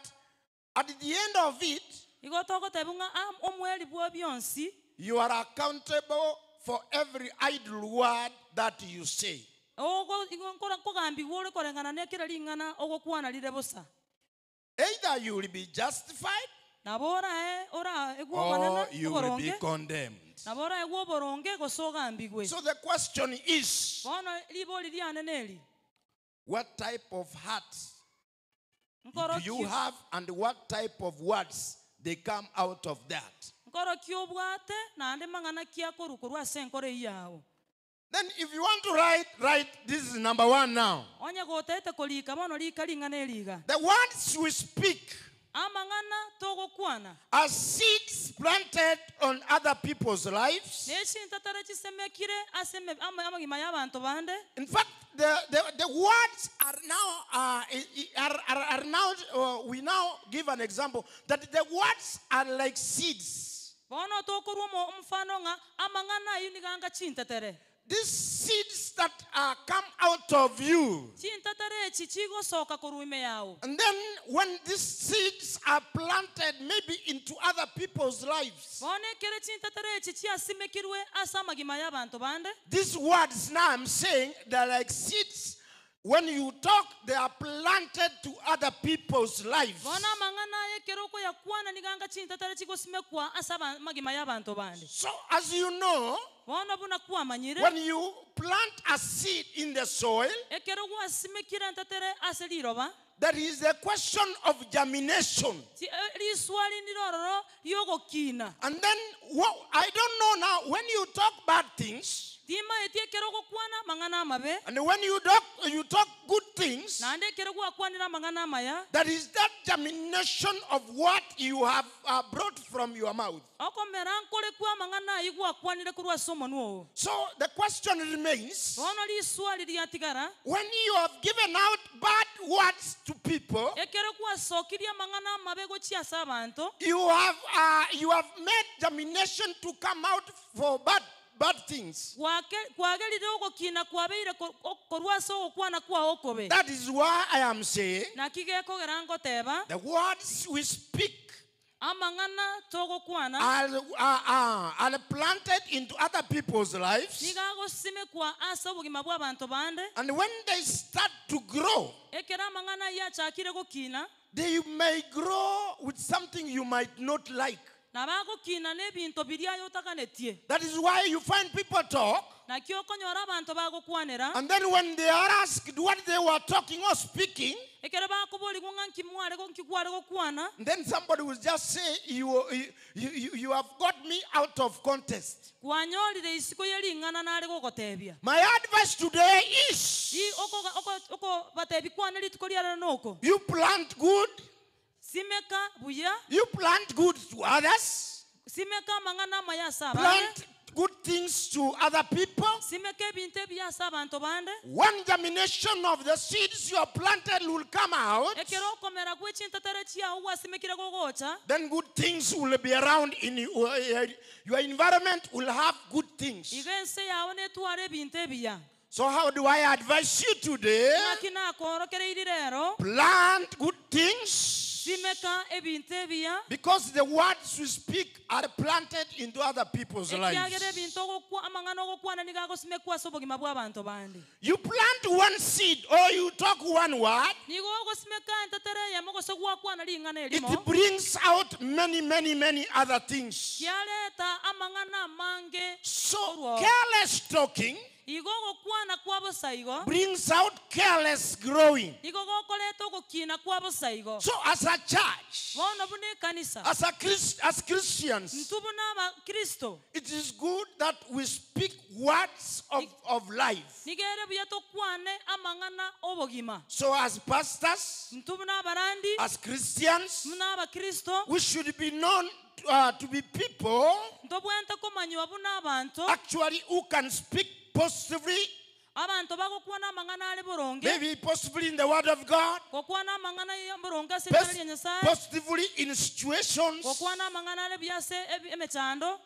at the end of it,
Igo togoteba ng'a omweri bwa bionsi,
you are accountable for every idle word that you say.
Ogo, igo nkora nkogambigwa ore koreng'ana na ekero ring'ana ogokwana rire bosa.
Either you will be justified
Nabo orae, ora egwe
or
obonene,
you will be
oboronge.
condemned.
Nabo oraegwe oboronge gose ogambigwe.
So the question is,
Bono ribori riane neri.
what type of heart
Nkoro
do you
ki-
have and what type of words they come out of that?
Nkoro ki obwate naende mang'ana ki akoru korwa ase enkoro eyio yao.
Then if you want to write, write. This is number one now.
Onye gotaete korika bono rika ring'ana eriga.
The words we speak
Amang'ana togokwana
are seeds planted on other people's lives.
Ne chintatare chisemekire ase amagima y'abanto bande.
In fact, the words are now, are now, we now give an example that the words are like seeds.
Bono tokorwa omfano ng'a amang'ana ayu niganga chintatere.
These seeds that come out of you.
Chintatere echi chigosoka korwa ime yao.
And then when these seeds are planted maybe into other people's lives.
Bono ekere chintatere echi chiasimekirwe ase amagima y'abanto bande.
These words now I'm saying they're like seeds. When you talk, they are planted to other people's lives.
Bono amang'ana aya ekero okoyakwana nigo anga chintatare chigosimekwa ase amagima y'abanto bande.
So, as you know,
Bono buna kwamanyire,
when you plant a seed in the soil,
ekero gwasimekire entatere ase riroba,
there is a question of germination.
Riswali ndire ororo ri'ogokina.
And then, what, I don't know now, when you talk bad things,
Timaeti ekero ogokwana amang'ana amabe,
and when you talk, you talk good things,
naende ekero gwakwanire amang'ana amaya,
there is that germination of what you have brought from your mouth.
Okomera nkore kwa amang'ana ayio gwakwanire korwa ase omonwa oo.
So the question remains,
Bono riswali riatigara,
when you have given out bad words to people,
ekero gwasokirie amang'ana amabe gochia ase abanto,
you have made germination to come out for bad things.
Kwagerire ogokina kwabeire korwa ase ogokwana kwao okobe.
That is why I am saying,
Naki gekogera ngoteba,
the words we speak
amang'ana togokwana
are planted into other people's lives.
nigo agosimekwa ase obogima bwa abanto bande.
And when they start to grow,
Ekero amang'ana ayio achakire gokina,
they may grow with something you might not like.
Nabagokina n'ebinto biria aye otaganetie.
That is why you find people talk,
Naki okonyora abanto bagokwanera,
and then when they are asked what they were talking or speaking,
ekero bakoborigwa ng'a nki mware nki kware gokwana,
then somebody will just say, you have got me out of contest.
Kwanyorire isiko ye ring'ana nare gogotebia.
My advice today is,
Okobatebi kwane rituko riarero noko.
you plant good,
Simeka buya.
You plant good to others.
Simeka amang'ana amaya ase abande.
Plant good things to other people.
Simeka ebinto ebiya ase abanto bande.
One germination of the seeds you have planted will come out.
Ekero okomera gwe chintatare chiao gwasimekire gogocha,
Then good things will be around in you. Your environment will have good things.
Iga ense yao netware ebinto ebiya.
So how do I advise you today?
Ng'aki nakorokereiri rero?
Plant good things.
Simeka ebinto ebiya.
Because the words we speak are planted into other people's lives.
Ekiagera ebinto amang'ana ogokwana nigo agosimekwa ase obogima bwa abanto bande.
You plant one seed or you talk one word,
Nigo ogosimeka entetere eyemo gose gwakwana ring'ana
it
erimo,
brings out many, many, many other things.
Kiareta amang'ana amange.
So
korwa.
careless talking
Igo ogokwana kwa bosaigo
brings out careless growing.
Igo gokoreta ogokina kwa bosaigo.
So as a church,
Bono buna ekanisa,
as Christians,
ntwe buna abakristo,
it is good that we speak words of life.
Nigo ere buya tokwane amang'ana obogima.
So as pastors,
Ntwe buna abarandi,
as Christians,
buna abakristo,
we should be known to be people
ntobwente komanywa buna abanto
actually who can speak positively,
Abanto bagokwana amang'ana are boronge,
maybe possibly in the word of God,
gokwana amang'ana ya boronge ase ring'ana ria Nyasaye,
positively in situations,
gokwana amang'ana are buya ase emechando,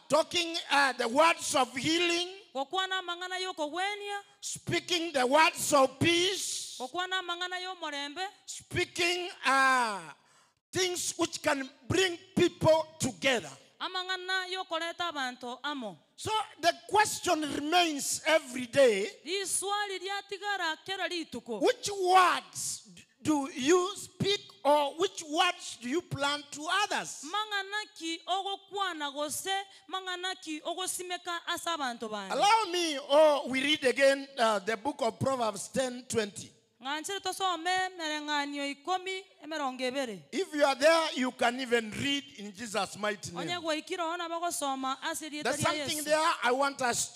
talking the words of healing,
gokwana amang'ana y'okogwenia,
speaking the words of peace,
gokwana amang'ana y'omorembe,
speaking things which can bring people together.
Amang'ana y'okoreta abanto amo.
So the question remains every day,
Riswali riatigara kera rituko.
which words do you speak or which words do you plant to others?
Mang'ana ki ogokwana gose mang'ana ki ogosimeka ase abanto bande.
Allow me, or we read again the book of Proverbs 10:20.
Ng'anchire tosome mereng'anio ikomi emerongo ebere.
If you are there, you can even read in Jesus' mighty name.
Onye gwaikire ona bagosoma ase rieta
There's
ria
something
Yesu.
there I want us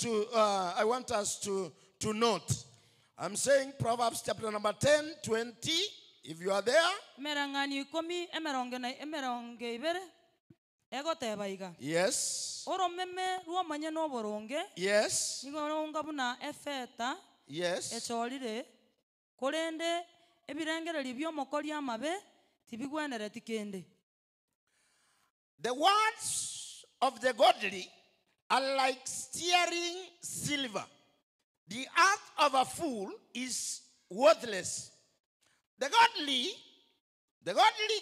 to note. I'm saying Proverbs chapter number 10:20. If you are there.
Emereng'anio ikomi emerongo na emerongo ibere. Egoteba iga.
Yes.
Oromeme rwomanye n'oboronge.
Yes.
Nigo ronga buna efeta.
Yes.
Echorire. Korende ebirengereri by'omokori amabe tibigwenereti kende.
The words of the godly are like steering silver. The art of a fool is worthless. The godly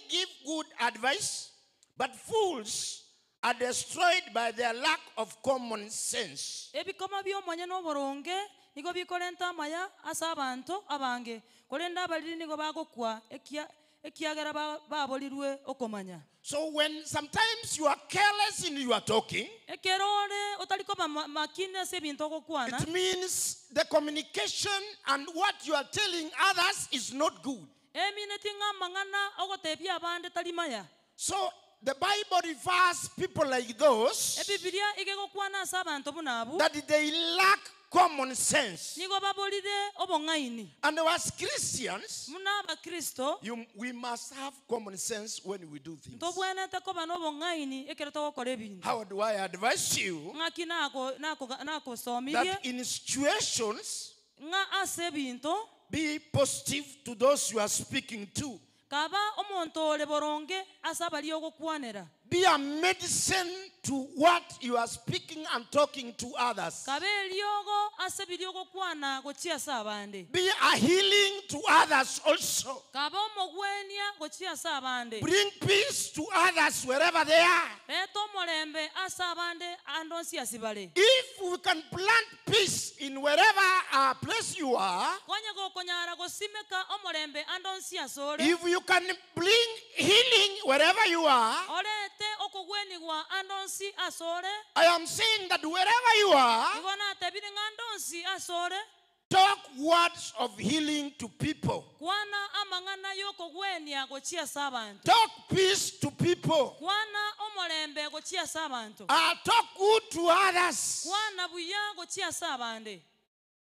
give good advice, but fools are destroyed by their lack of common sense.
Ebikoma by'omwanya n'oboronge nigo bikorenta amaya ase abanto abange, korende abariri nigo bagokwa ekia ekiagera ba baborirwe okomanya.
So when sometimes you are careless in your talking,
Ekero ore otari koba ma makini ase ebinto ogokwana,
it means the communication and what you are telling others is not good.
emineti ng'a amang'ana ogotebia abande tari maya.
So the Bible refers people like those
Ebibilia iga egokwana ase abanto buna abwo,
that they lack common sense.
nigo baborire obong'aini.
And as Christians,
Buna abakristo,
you, we must have common sense when we do things.
ntobwenerete koba na obong'aini ekero togokora ebinto.
How do I advise you
Ng'aki nako nako nakosomirie
that in situations,
ng'a ase ebinto
be positive to those you are speaking to?
kaba omonto ore boronge ase abaria ogokwanera.
Be a medicine to what you are speaking and talking to others.
Kaba eriogo ase biria ogokwana gochia ase abande.
Be a healing to others also.
Kaba omogwenia gochia ase abande.
Bring peace to others wherever they are.
Reta omorembe ase abande ande onsi ase bare.
If we can plant peace in wherever uh, place you are,
Konye gokonyara gosimeka omorembe ande onsi ase ore,
if you can bring healing wherever you are,
orete okogwenigwa ande onsi ase ore,
I am saying that wherever you are,
igo natebire ng'a ande onsi ase ore,
talk words of healing to people.
kwana amang'ana y'okogwenia gochia ase abanto.
Talk peace to people.
Kwana omorembe gochia ase abanto.
Talk good to others.
Kwana buya gochia ase abande.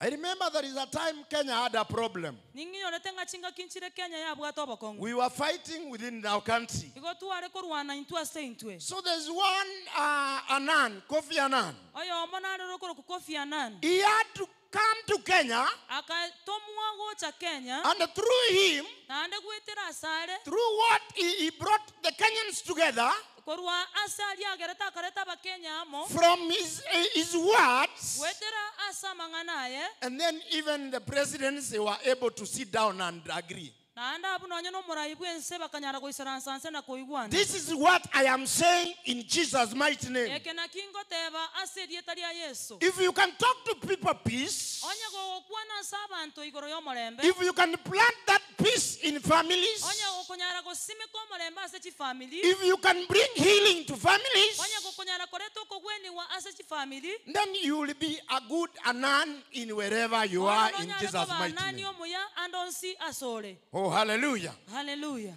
I remember there is a time Kenya had a problem.
Ning'inyorete ng'a chingaki nchire Kenya yabwate obokong'u.
We were fighting within our country.
Igo tware korwana intwe ase intwe.
So there's one uh, Annan, Kofi Annan.
Oyomo narero okorokwa Kofi Annan.
He had to come to Kenya,
Akatomwa gocha Kenya,
and through him,
naende gwetera ase are,
through what he, he brought the Kenyans together,
korwa ase aria agerete akareta abakenya amo,
from his, his words,
gwetera ase amang'ana aye,
and then even the presidents, they were able to sit down and agree.
naende abwo nonye na omorai bwa ense bakanyara goisaransa nse na koigwana.
This is what I am saying in Jesus' mighty name.
Eke naki ngoteba ase erieta ria Yesu.
If you can talk to people peace,
Onye gogokwana ase abanto igoro y'omorembe,
if you can plant that peace in families,
onye gokonyara gosimeka omorembe ase chifamily,
if you can bring healing to families,
onye gokonyara koreta okogweniwa ase chifamily,
then you will be a good Anan in wherever you are in
onyare
Jesus'
koba
mighty
anani
name.
omuya ande onsi ase ore.
Oh, hallelujah.
Hallelujah.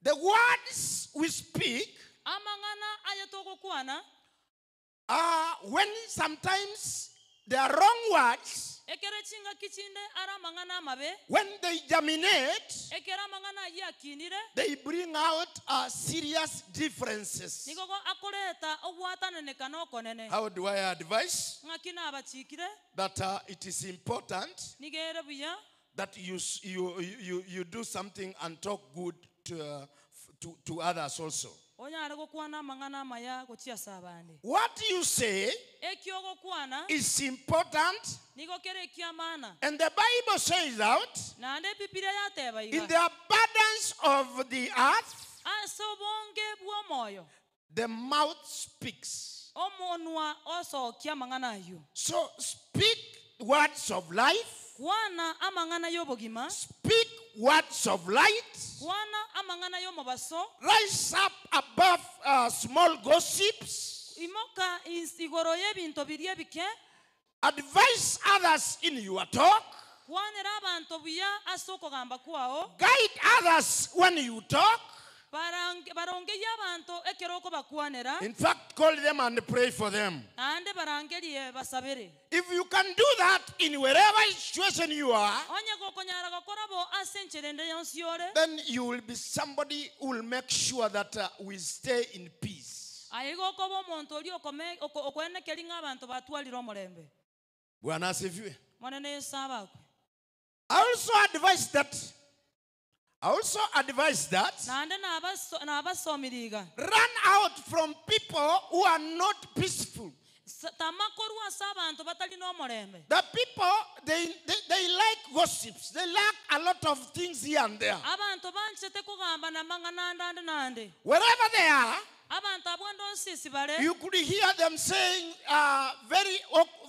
The words we speak
Amang'ana aye togokwana,
are when sometimes they are wrong words,
ekere chingaki chinde are amang'ana amabe,
when they germinate,
ekere amang'ana ayio akinire,
they bring out uh, serious differences.
nigo go akoreta ogwatananeka na okonene.
How do I advise
Ng'aki nabachikire,
that uh, it is important
nigo ere buya,
that you, s- you, you, you do something and talk good to, uh, to, to others also?
onyare gokwana amang'ana amaya gochia ase abande.
What you say
Eki ogokwana,
is important,
nigo kere ekiamana.
and the Bible says out
Naende Bibilia yateba
in
iga,
the abundance of the earth,
ase obonge bw'omoyo,
the mouth speaks.
omonwa osokia amang'ana ayio.
So speak words of life,
Kwana amang'ana y'obogima,
speak words of light,
kwana amang'ana y'omobaso,
rise up above uh, small gossips,
imoka ins- igoro y'ebinto biria ebike,
advise others in your talk,
kwanera abanto buya ase okogamba kwao,
guide others when you talk.
Barange- barongerie abanto ekero okobakwanera,
In fact, call them and pray for them.
naende barangerie basabere.
If you can do that in wherever situation you are,
Onye gokonyara gokora bo ase enchera ende yonsi ore,
then you will be somebody who will make sure that uh, we stay in peace.
aye gokoba omonto oria okome- oko- okwenekeria ng'a abanto batwarire omorembe.
Bwana asifiwe.
Monene Yesu abakwe.
I also advise that. I also advise that
Naende nabaso- nabasomire iga.
run out from people who are not peaceful.
Sa- tamakorwa ase abanto batari na omorembe.
The people they, they, they like gossips. They like a lot of things here and there.
Abanto banchete kogamba na mang'ana ande ande nande.
Wherever they are,
Abanto abwo ndonsi bare.
you could hear them saying very,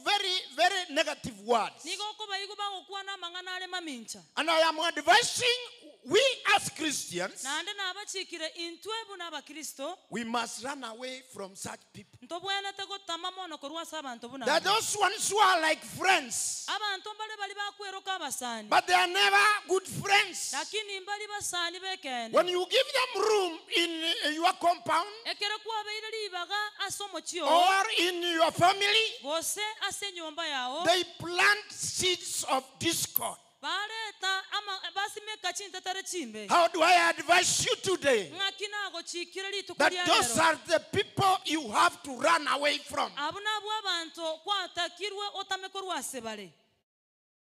very, very negative words.
Nigo okobaigwa bagokwana amang'ana are mamincha.
And I am advising we as Christians,
Naende nabachikire intwe buna abakristo
we must run away from such people.
ntobwenete gotama mono korwa ase abanto buna
There are
abwo.
those ones who are like friends,
Abanto mbare bari bakweroka abasani.
but they are never good friends.
Lakini mbari basani bekene.
When you give them room in your compound
Ekero kwabeire ribaga ase omochie oo,
or in your family,
gose ase enyomba yao,
they plant seeds of discord.
bareta ama basimeka chintetare chimbe.
How do I advise you today?
Ng'aki nagochikire rituko
That
ria
those
rero.
are the people you have to run away from.
Abo nabwo abanto kwatakirwe otame korwa ase bare.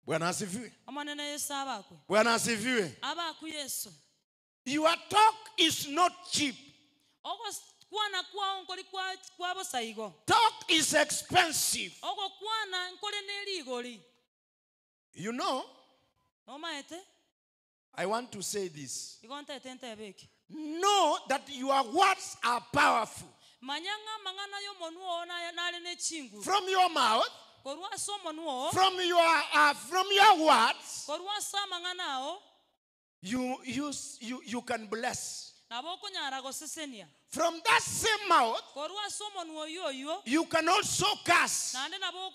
Bwana asifiwe.
Omonene Yesu abakwe.
Bwana asifiwe.
Abakwe Yesu.
Your talk is not cheap.
Ogokwana kwao nkori kwa bosaigo.
Talk is expensive.
Ogokwana nkore ne rigori.
You know,
Nomaete?
I want to say this.
Igo ntete ntebe eke.
Know that your words are powerful.
Manya ng'a amang'ana y'omonwa oo nare ne chinguru.
From your mouth,
Korwa ase omonwa oo,
from your words,
korwa ase amang'ana ao,
you can bless.
nabo okonyara gosesenia.
From that same mouth,
Korwa ase omonwa oywo oywo,
you can also curse.
naende nabo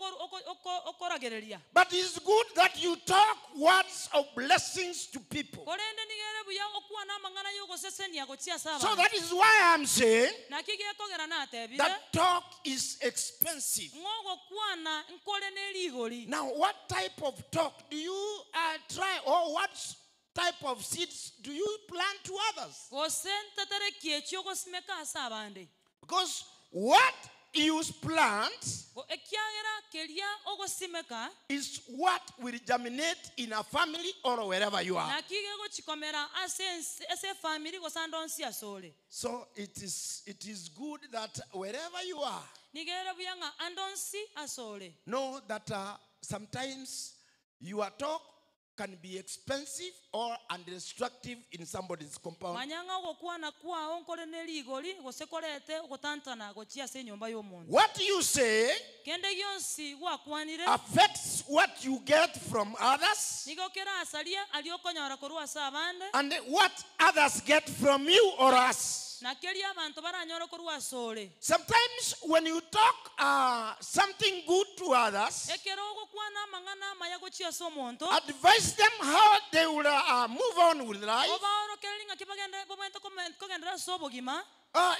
okoragereria.
But it's good that you talk words of blessings to people.
Korende nigere buya okwana amang'ana y'ogosesenia gochia ase
So
abanto.
that is why I'm saying
Naki gekogera natebire,
that talk is expensive.
ng'ogokwana nkore ne rigori.
Now, what type of talk do you try, or what type of seeds do you plant to others?
Gose ntetere ki ekio ogosimeka ase abande.
Because what you plant
Go ekiagera keria ogosimeka
is what will germinate in a family or wherever you are.
naki gegochikomera ase ase efamily gose ande onsi ase ore.
So it is good that wherever you are,
Nigere buya ng'a ande onsi ase ore.
know that sometimes your talk can be expensive or and destructive in somebody's compound.
Manya ng'a ogokwana kwao nkore ne rigori gose korete ogotantana gochia ase enyomba y'omonto.
What you say
Kende gionsi gwakwanire
affects what you get from others
nigo kerasaria aria okonyora korwa ase abande
and what others get from you or us.
na keria abanto baranyore korwa ase ore.
Sometimes when you talk something good to others,
Ekero ogokwana amang'ana amaya gochia ase omonto,
advise them how they will move on with life.
obaorokereria ng'aki bagende bobwente kogendera ase obogima,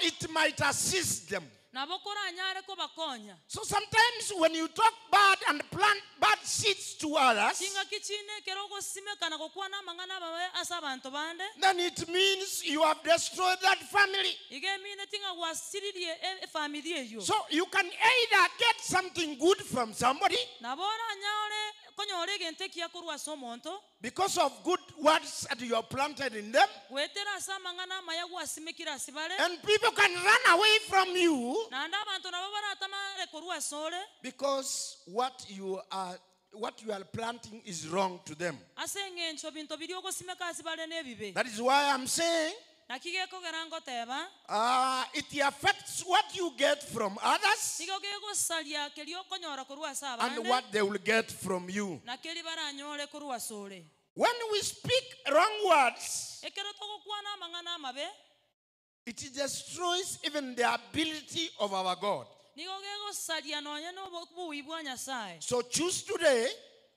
It might assist them.
nabo koranyare kobakonya.
So sometimes when you talk bad and plant bad seeds to others,
Ching'aki chine ekero ogosimeka na gokwana amang'ana amabe ase abanto bande,
then it means you have destroyed that family.
iga emineti ng'a gwasiririe efamily eywo.
So you can either get something good from somebody
Nabo oranyare konyora egento ekiya korwa ase omonto,
because of good words that you have planted in them,
gwetera ase amang'ana amaya gwasimekire ase bare,
and people can run away from you
naende abanto nabo baratamare korwa ase ore,
because what you are planting is wrong to them.
ase eng'encho binto biria ogosimeka ase bare n'ebibe.
That is why I'm saying
Naki gekogera ngoteba,
it affects what you get from others
nigo gegosaria keria okonyora korwa ase
and
abande,
what they will get from you.
na keria baranyore korwa ase ore.
When we speak wrong words,
Ekero togokwana amang'ana amabe,
it destroys even the ability of our God.
nigo gegosaria nonya n'obuyi bwa Nyasaye.
So choose today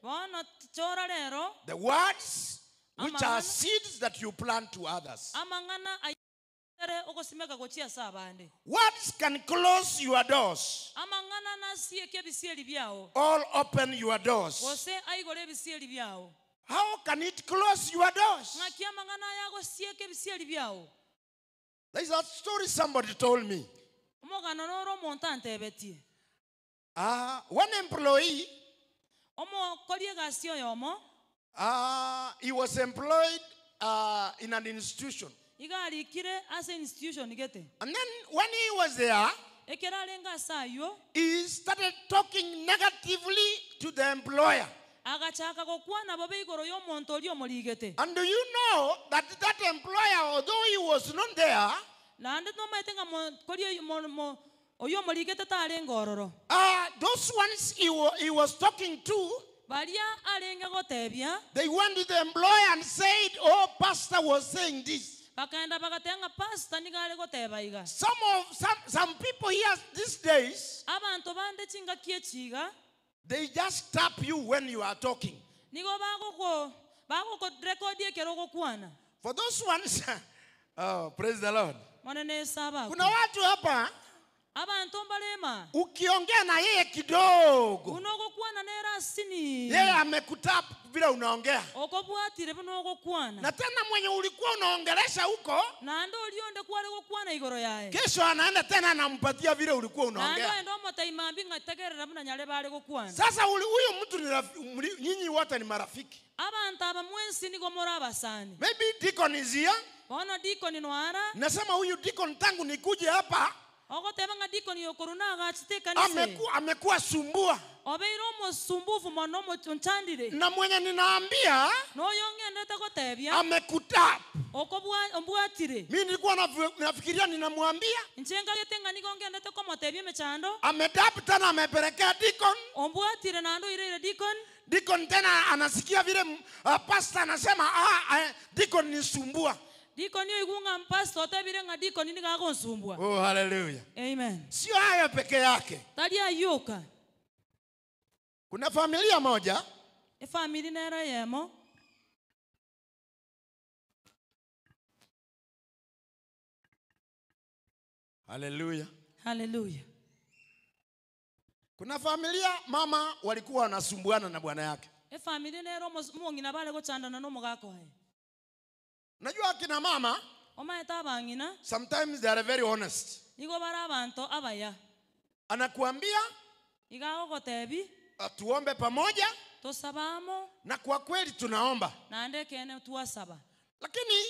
Bono chora rero
the words which are
Amang'ana.
seeds that you plant to others.
amang'ana ayere ogosimeka gochia ase abande.
Words can close your doors
Amang'ana nasieke ebisieri biao,
or open your doors.
gose aigore ebisieri biao.
How can it close your doors?
Ng'aki amang'ana aya agosieka ebisieri biao.
There is a story somebody told me.
Omogano noro omonto antebetie.
One employee,
Omokori egasi oyomo,
he was employed in an institution.
iga arikire ase institution gete.
And then when he was there,
Ekero arenge ase aywo,
he started talking negatively to the employer.
agachaka gokwana bobe igoro y'omonto oria omorigete.
And do you know that that employer, although he was not there,
Naende nomaete ng'a mo- kori oyo- mo- mo- oyo omorigete tarenge ororo.
Those ones he was talking to,
Baria arenge gotebia,
they went to the employer and said, Oh, pastor was saying this.
Bakaenda bagateba ng'a pastor nigo are goteba iga.
Some people here these days,
Abanto bande chingaki echi iga,
they just tap you when you are talking.
Nigo bagoko bagokorekodia ekero ogokwana.
For those ones, oh, praise the Lord.
Monene Yesu abakwe.
Kuna watu hapa,
Abanto mbarema.
Ukiongea na yeye kidogo,
Buna ogokwana nere asini.
yeye amekutap vile unaongea.
Okobwatire buna ogokwana.
Na tena mwenye ulikuwa unaongelesha huko,
Naende orionde kware gokwana igoro yaye.
kesho anaenda tena anampatia vile ulikuwa unaongea.
Naende oende omoteima mbi ng'a tegerera buna nyare bare gokwana.
Sasa huyu mtu ni nyinyi wote ni marafiki.
Abantu aba mwensi nigo muri abasani.
Maybe deacon is here.
Bono deacon noara.
Nasema huyu deacon tangu nikuje hapa,
Ogoteba ng'a deacon yokoruna agachite kanisa.
Amekuwa sumbua.
Obeire omusumbufu mono onchandire.
Na mwenye ninaambia,
Noyo ng'endete gotebia,
amekutap.
Okobwa ombwatire.
Mimi nilikuwa nafikiria ninamwambia.
Nchengagete ng'a nigo ng'endete komotebia emechando.
Amedap tena amepelekea deacon.
Ombwatire naende oireire deacon.
Deacon tena anasikia vile pastor anasema, deacon ni sumbua.
Deacon oigwa ng'a pastor otebire ng'a deacon nigo agonsumbua.
Oh, hallelujah.
Amen.
Sio hayo peke yake.
Tari ayoka.
Kuna familia moja.
E family nera yemo.
Hallelujah.
Hallelujah.
Kuna familia mama walikuwa wanasumbuana na bwana yake.
E familia nero omong'ina bare gochandana n'omogaka oye.
Unajua akina mama,
Omaete abang'ina,
sometimes they are very honest.
Nigo bare abanto abaya.
Anakuambia,
Iga agogotebi,
tuombe pamoja,
tosabamo,
na kwa kweli tunaomba.
Naende kene tuasaba.
Lakini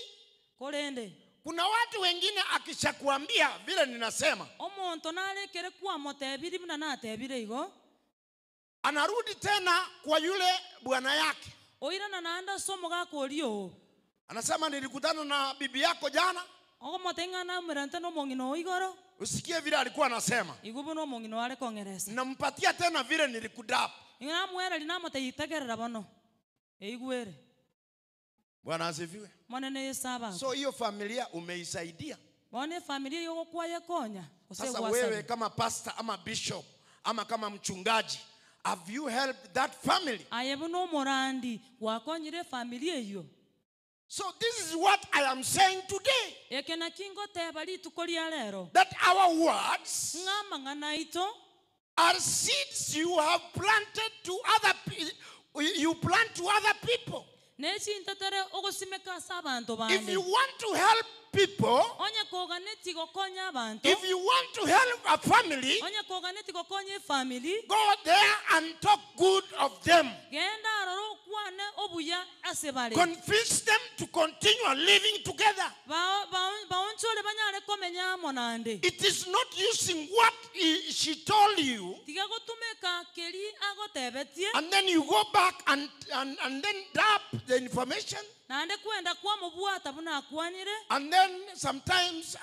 korende
kuna watu wengine akishakuambia vile ninasema,
omonto narekere kwamotebiri buna natebire igo,
anarudi tena kwa yule bwana yake.
Oirana naende ase omogaka orio.
Anasema nilikutana na bibi yako jana.
Ogomoteng'ana merante n'omong'ina o igoro.
Usikie vile alikuwa anasema.
Igo buna omong'ina are kong'eresa.
Nampatia tena vile nilikudap.
Igo namwera rinamoteitegerera bono. Eigwere.
Bwana asifiwe.
Mwanene Yesu abakwe.
So hiyo familia umeisaidia.
Bwana familia yogokwaye konya. Ose
Sasa
gwasabye.
wewe kama pastor ama bishop ama kama mchungaji, have you helped that family?
Aye buna omorandi gwakonyire familia eyo.
So this is what I am saying today.
Eke naki ngoteba rituko ria rero.
That our words
Ng'a mang'ana aito
are seeds you have planted to other you plant to other people.
Nechintetere ogosimeka ase abanto
If
bande.
you want to help people,
Onye koganeti gokonya abanto,
if you want to help a family,
onye koganeti gokonya efamily,
go there and talk good of them.
Genda aroro okwane obuya ase bare.
Convince them to continue living together.
Baonchore banyare komenya amo nande.
It is not using what she told you.
Tiga gotumeka keri agotebetie.
And then you go back and then dump the information.
Nande kwenda kwamobwata buna akwanire.
And then sometimes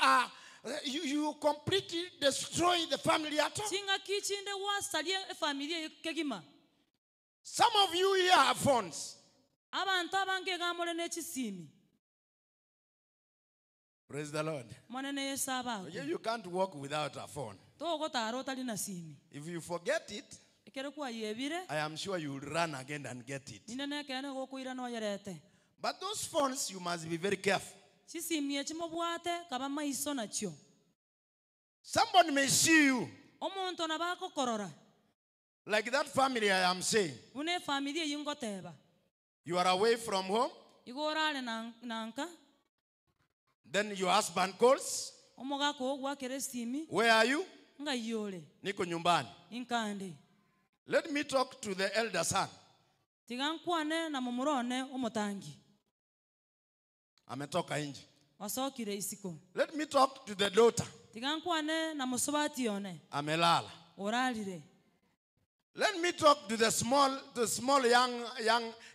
you completely destroy the family at all.
Chingaki chinde wasarie efamilia kegima.
Some of you here have phones.
Abantu abange gamore nechisimi.
Praise the Lord.
Mwanene Yesu abakwe.
You can't walk without a phone.
Togotara otari na simi.
If you forget it,
Ekero kwayebire,
I am sure you will run again and get it.
Ninde nekene gokoira noyerete.
But those phones, you must be very careful.
Chisimi echimobwate kaba maiso nachio.
Somebody may see you.
Omonto nabakokorora.
Like that family I am saying.
Bune familia yingoteba.
You are away from home.
Igo orare nanka.
Then your husband calls.
Omogaka ogwakere simi.
Where are you?
Ngayore.
Niko nyumbani.
Inkande.
Let me talk to the elder son.
Tiga nkwane na mumurone omotangi.
Ametoka nje.
Wasokire isiko.
Let me talk to the daughter.
Tiga nkwane na musobati one.
Amelala.
Oralire.
Let me talk to the small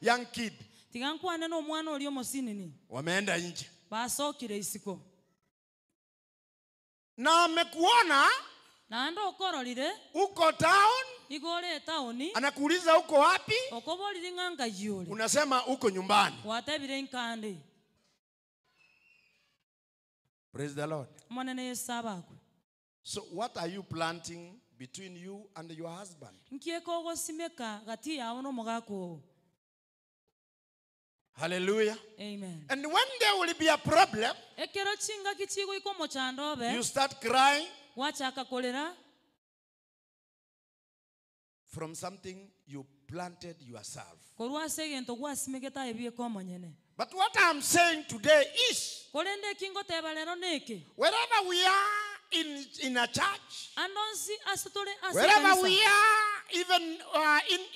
young kid.
Tiga nkwane no mwana ori omosinini.
Wameenda nje.
Basokire isiko.
Na amekuona
Naende okororire.
Uko town.
Igo ore etaoni.
Anakuuliza uko wapi?
Okoborire ng'a ngai ore.
Unasema uko nyumbani.
Gwatebire inkande.
Praise the Lord.
Omonene Yeso abakwe.
So what are you planting between you and your husband?
Nki ekogosimeka gati yao na omogaka oo?
Hallelujah.
Amen.
And when there will be a problem,
Ekero chingaki chigoika omochando obe,
you start crying
gwachaka korera
from something you planted yourself.
korwa ase egento gwasimegete aye bieka omonyene.
But what I'm saying today is,
Korende eki ngoteba rero neke,
wherever we are in a church,
ande onsi ase tore ase
wherever
ekanisa,
we are, even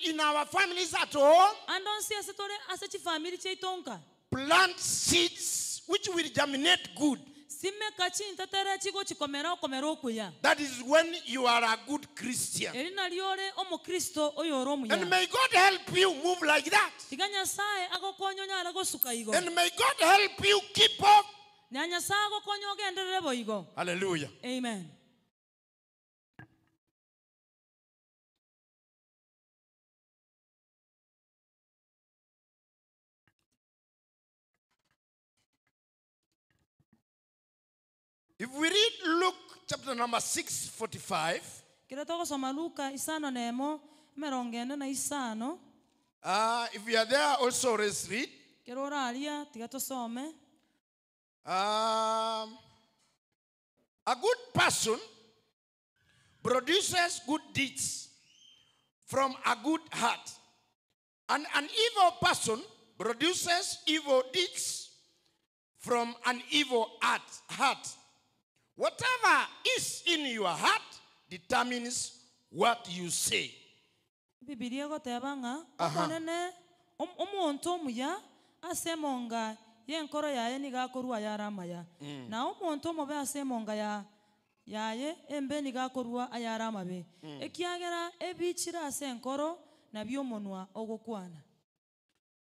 in our families at home,
ande onsi ase tore ase chifamiri chiaito nka,
plant seeds which will germinate good.
Simeka chintetere chigochikomera okomera okuya.
That is when you are a good Christian.
Eri nario ore omokristo oyore omuya.
And may God help you move like that.
Tiga Nyasaye agokonye onyare gosuka igo.
And may God help you keep up.
Na Nyasaye agokonye ogenderere boigo.
Hallelujah.
Amen.
If we read Luke chapter number 6:45,
Kero togosoma Luka isano na emo, emerongo ene na isano.
If you are there also, let's read.
Kero oraria, tiga tosome.
A good person produces good deeds from a good heart, and an evil person produces evil deeds from an evil heart. Whatever is in your heart determines what you say.
Bibilia egoteba ng'a, Omonene, omonto omuya ase emonga y'enkoro yaye nigo akorua ayare amaya, na omonto omobe ase emonga yaye embe nigo akorua ayare amabe. Ekiagera ebichire ase enkoro nabio omonwa ogokwana.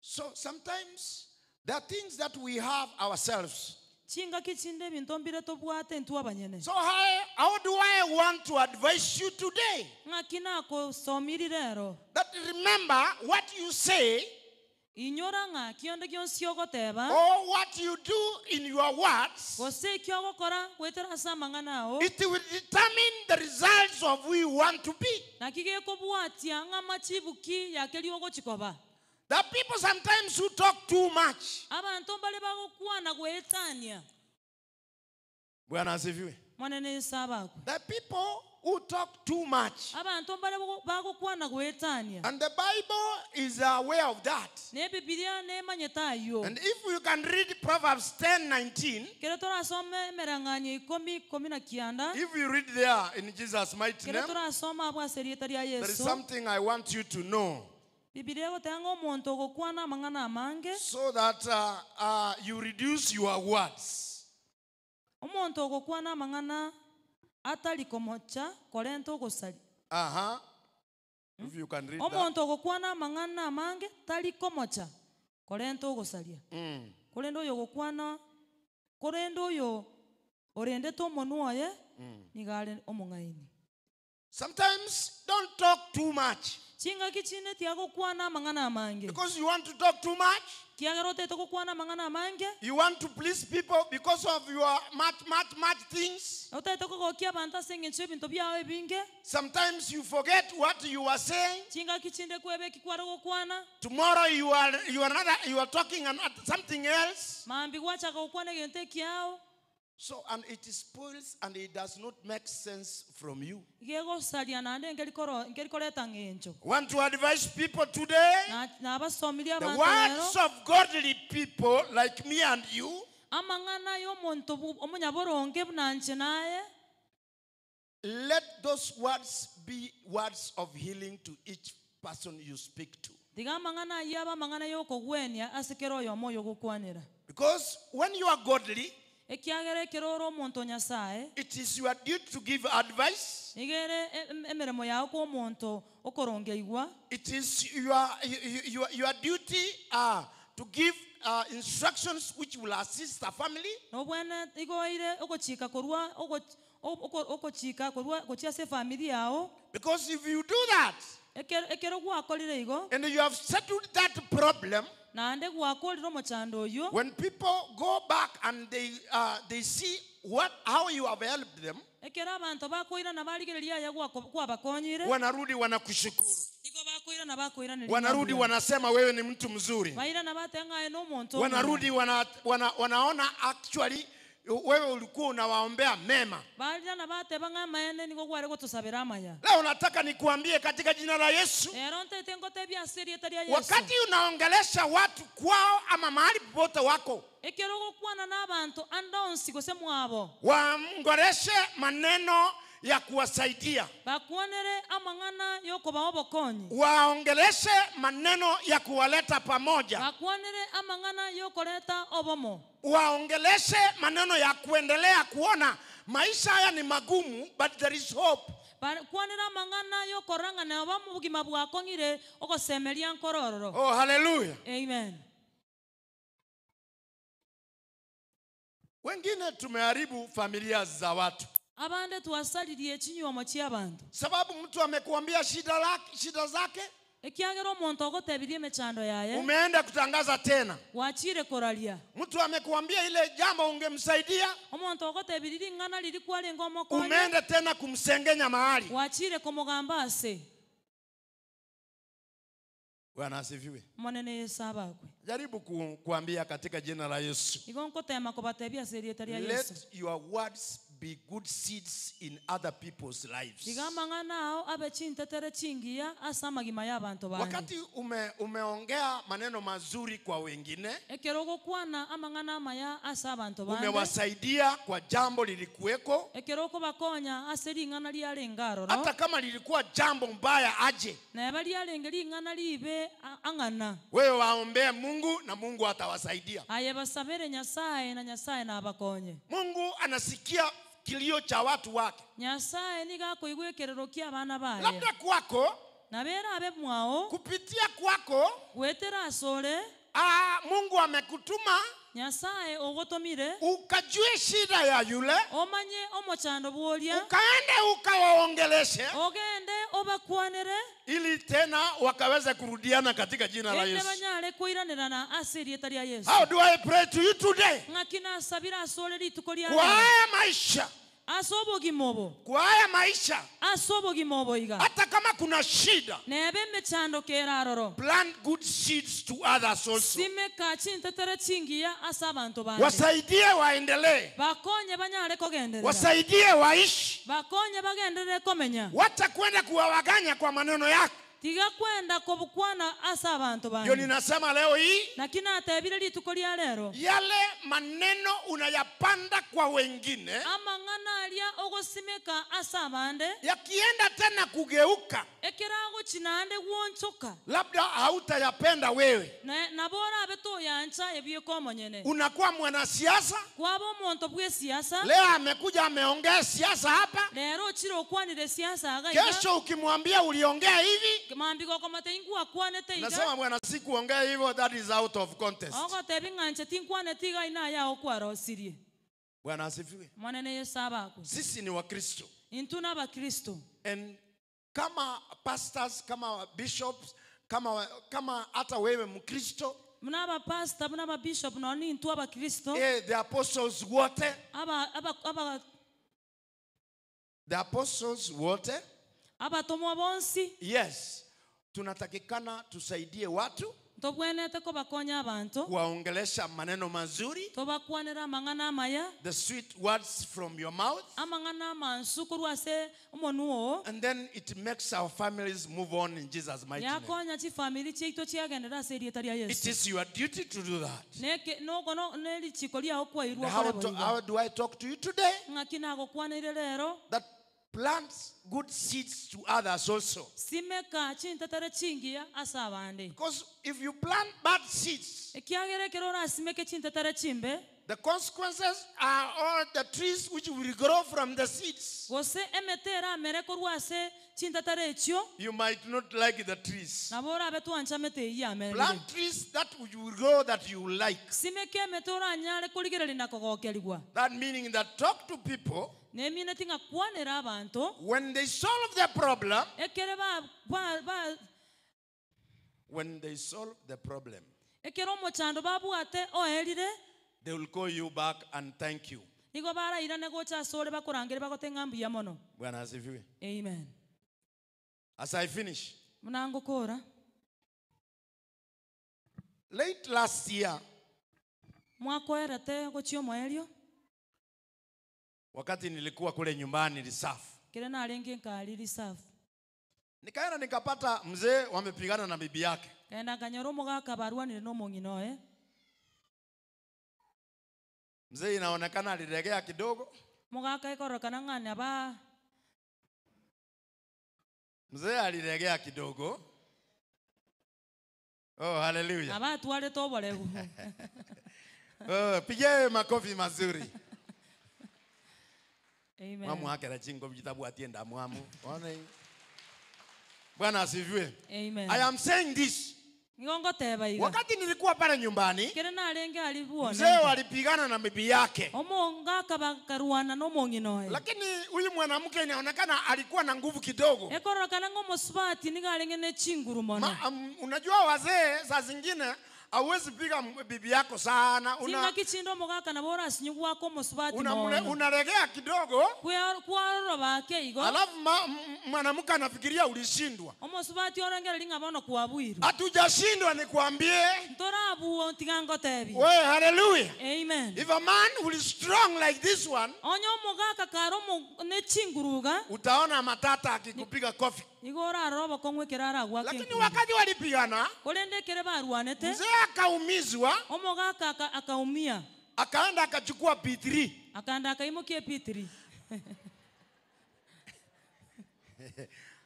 So sometimes there are things that we have ourselves.
Chingaki chinde ebinto mbire tobwate intwe abanyene.
So how do I want to advise you today?
Ng'aki nakosomiri rero?
That remember what you say,
Inyora ng'a kionde gionsi ogoteba,
or what you do in your words,
gose eki ogokora goetera ase amang'ana ao,
it will determine the results of who you want to be.
Naki gekobwatia ng'a machibuki yake riogochikoba.
There are people sometimes who talk too much.
Abanto mbare bagokwana goetania.
Bwana asifiwe.
Mwanene Yesu abakwe.
There are people who talk too much.
Abanto mbare bagokwana goetania.
And the Bible is aware of that.
Ne Biblia nemanyete ayo.
And if you can read Proverbs 10:19,
Kero torasome emerang'anyo ikomi, ikomi na kianda.
If you read there in Jesus' mighty
Kero
name,
torasoma abwo ase erieta ria
there is
Yesu.
something I want you to know.
Biblia egoteba ng'a omonto ogokwana amang'ana amange,
So that you reduce your words.
Omonto ogokwana amang'ana atari komocha korenta ogosari.
If you can read that.
Omonto ogokwana amang'ana amange tari komocha korenta ogosaria. Korende oyo ogokwana, korende oyo orendete omonwa oye, nigo are omong'aini.
Sometimes don't talk too much.
Chingaki chinde tiagokwana amang'ana amange.
Because you want to talk too much.
Kiagera otete gokwana amang'ana amange.
You want to please people because of your much, much, much things.
Otete kogokia abanto ase eng'encho y'ebinto biao ebinge.
Sometimes you forget what you are saying.
Chingaki chinde kwebeki kware gokwana.
Tomorrow you are talking something else.
Mambi gwachaka gokwana egento ekiao.
So, and it spoils and it does not make sense from you.
Gegosaria naende ngeri koreta ng'encho.
Want to advise people today?
Na abasomirie
The
abanto
words
rero.
of godly people like me and you.
Amang'ana y'omonto omonyaboronge buna nche naye.
Let those words be words of healing to each person you speak to.
Tiga amang'ana ayio abe amang'ana y'okogwenia ase kera oyomo oyogokwanera.
Because when you are godly,
Ekiagera ekero ore omonto Nyasaye,
it is your duty to give advice.
Nigo ere emeremo yao kwa omonto okorongeigwa.
It is your duty to give instructions which will assist the family.
Nobwene igo ere ogochika korwa Ogochika korwa gochia ase efamiri yao.
Because if you do that,
Ekero gwakorire igo,
and you have settled that problem,
naende gwakorire omochando oywo,
when people go back and they see how you have helped them,
ekero abanto bakoirana barigereria aya kwabakonyire,
wanarudi wanakushukuru.
Igo bakoirana bakoiraneria
Wanarudi
mbuya.
wanasema wewe ni mtu mzuri.
Bairana bateng'a aye n'omonto omuya.
Wanarudi wanaona actually wewe ulikuwa unawaombea mema.
Barirana bateba ng'a amaene nigo gware gotusabera amaya.
Leo nataka nikuambie katika jina la Yesu.
Lero ntete ngotebia ase erieta ria Yesu.
Wakati unaongelesha watu kwao ama mahali popote wako,
Ekero gokwana n'abanto andonsi gose mwabo,
waongeleshe maneno ya kuwasaidia.
Bakuonere amang'ana yokoba obokonyi.
Waongeleshe maneno ya kuwaleta pamoja.
Bakuonere amang'ana yokoleta obomo.
Waongeleshe maneno ya kuendelea kuona maisha haya ni magumu, but there is hope.
Bakuonere amang'ana yokorang'ana obomo obogima bwakong'ire ogosemeria nkorororo.
Oh, hallelujah.
Amen.
Wengine tumeharibu familia za watu.
Abande twasalirie chinyuomo chia abanto.
Sababu mtu amekuambia shida zake,
Ekiagera omonto ogotebirie emechando yaye,
umeenda kutangaza tena.
Wachire koraria.
Mtu amekuambia ile jambo ungemsaidia,
Omonto ogotebirie ring'ana ririkwa ringo omokonye,
umeenda tena kumsengenya mahali.
Wachire komogamba ase.
Bwana asifiwe.
Monene Yesu abakwe.
Jaribu kuambia katika jina la Yesu.
Igo nkotema kobatebia ase erieta ria
Let
Yesu.
your words be good seeds in other people's lives.
Iga amang'ana ao abe chintetere chingiya ase amagima ya abanto bande.
Wakati umeongea maneno mazuri kwa wengine,
Ekero gokwana amang'ana amaya ase abanto bande,
umewasaidia kwa jambo lilikuweko,
Ekero kobakonya ase ring'ana riarenge aroro,
hata kama lilikuwa jambo mbaya aje,
neba riarenge ring'ana ribe ang'ana,
wewe waombee Mungu na Mungu atawasaidia.
Aye basabere Nyasaye na Nyasaye nabakonye.
Mungu anasikia kilio cha watu wake.
Nyasaye niga koigwekerero kia abana baye.
Labda kwako,
Nabera abe mwao,
kupitia kwako,
gwetera asore,
Mungu amekutuma
Nyasaye ogotomire,
ukajue shida ya yule,
omanye omochando bworia,
ukaende ukawaongeleshe,
ogende obakwanere,
ili tena wakaweze kurudiana katika jina la
Ende
Yesu.
banyare kuiranirana ase erieta ria Yesu.
How do I pray to you today?
Ng'aki nasabira asore rituko ria
Kwa
leo.
haya maisha,
Ase obogima obo.
kwa haya maisha,
Ase obogima obo iga.
hata kama kuna shida,
Nebe emechando kera aroro.
plant good seeds to others also.
Simeka chintetere chingiya ase abanto bande.
Wasaidie waendelee.
Bakonye banyare kogenderera.
Wasaidie waishi.
Bakonye bagenderere komenya.
Wacha kwenda kuwawaganya kwa maneno yako.
Tiga kwenda kobukwana ase abanto bande.
Ndio ninasema leo hii,
Lakini atebire rituko ria lero,
yale maneno unayapanda kwa wengine,
amang'ana aria ogosimeka ase abande,
yakienda tena kugeuka,
ekerago chinande gwonchoka,
labda hautayapenda wewe.
Na bora abe toyancha ebieko omonyene.
Unakuwa mwanasiasa.
Kwaba omonto bwe siasa.
Leo amekuja ameongea siasa hapa.
Lero chiro okwanire siasa aga iga.
Kesho ukimwambia uliongea hivi,
Mambi gokomate ingu akwanete iga.
Nasema bwana sikuongea hivyo, that is out of contest.
Ogotebi ng'anche tinkwanete iga ina yao kwarosirie.
Bwana asifiwe.
Mwanene Yesu abakwe.
Sisi ni Wakristo.
Intu n'Abakristo.
And kama pastors, kama bishops, kama hata wewe Mkristo,
Muna aba pastor, muna aba bishop, no ni intu Abakristo.
The apostles wote.
Aba,
The apostles wote.
Abatomwa bonsi.
Yes. Tunatakikana tusaidie watu.
Tobwenete kobakonya abantu.
Kuwaongelesha maneno mazuri.
Tobakwanera amang'ana amaya.
The sweet words from your mouth.
Amang'ana amansu korwa ase omonu oo.
And then it makes our families move on in Jesus' mighty name.
Yakonya chifamili chiaito chiagenderera ase erieta ria Yesu.
It is your duty to do that.
Neke, noko no, nerichiko riao kwairwa
How
kore boigo.
do I talk to you today?
Ng'aki nagokwanire rero.
That plants good seeds to others also.
Simeka chintetera chingiya ase abande.
Because if you plant bad seeds,
Ekiagera ekero orasimeke chintetera chimbe,
the consequences are all the trees which will grow from the seeds.
Gose emete eramere korwa ase chintetera echio,
You might not like the trees.
Nabo orabe twancha emete eyio yamerire.
Plant trees that will grow that you like.
Simeka emete oranyare korigereria na kogokerigwa.
That meaning that talk to people.
Nemineti ng'a kwanera abanto.
When they solve the problem,
Ekere ba, ba, ba,
when they solve the problem,
ekero omochando babwate oerire,
they will call you back and thank you.
Nigo barairane gocha ase ore bakorangere bagote ng'a mbuya mono.
Bwana asifiwe.
Amen.
As I finish,
Buna ngokora.
Late last year,
Mwakoerete gochia omoerio,
wakati nilikuwa kule nyumbani Risafu,
kere narenge nkari Risafu,
nikaenda nikapata mzee wamepigana na bibi yake.
Kaenda nkanyora omogaka barwanire na omong'ina oye.
Mzee inaonekana aliregea kidogo.
Mogaka ekorokana ng'ana ba
Mzee aliregea kidogo. Oh, hallelujah.
Abatwarete oboregu.
Oh, pigie makofi mazuri.
Amen.
Mwamu akera chingo vitabu atienda mwamu. Ona hii. Bwana asifiwe.
Amen.
I am saying this.
Nigo ngoteba iga.
Wakati nilikuwa pale nyumbani,
Kere narenge alibuona.
mzee walipigana na bibi yake.
Omongaka bakarwana n'omong'ina oye.
Lakini huyu mwanamke inaonekana alikuwa na nguvu kidogo.
Ekorokana ng'omosubati nigo arenge ne chinguru mono.
Unajua wazee saa zingine hauwezi piga bibi yako sana.
Chingaki chinde omogaka nabo orasinyu gwaka omosubati mono.
Unaregea kidogo.
Kwarora bake igo.
Alafu mwanamke anafikiria ulishindwa.
Omosubati orengereri ng'a bono kwabwirwe.
Hatujashindwa nikwambie.
Ntorabuo ntiga ngotebi.
We, hallelujah.
Amen.
If a man who is strong like this one,
Onye omogaka kare ne chinguruga,
utaona matata akikupiga kofi.
Igo orarora obokong'u ekero aragwake
Lakini
enkungu.
wakati walipigana,
Korende ekero barwanete,
mzee akaumizwa,
omogaka akaumia.
Akaenda akachukua P3.
Akaenda akaimokia P3.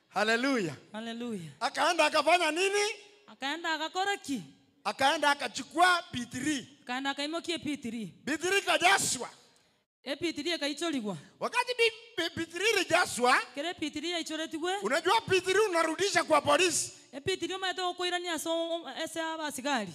Hallelujah.
Hallelujah.
Akaenda akafanya nini?
Akaenda akakora ki?
Akaenda akachukua P3.
Akaenda akaimokia P3.
P3 kajaswa.
E P3 ekaichorigwa.
Wakati P3 ilijaswa,
Kere P3 yaichoretigwe?
Unajua P3 unarudisha kwa polisi.
E P3 omanyete gokoirania ase ase abasigari.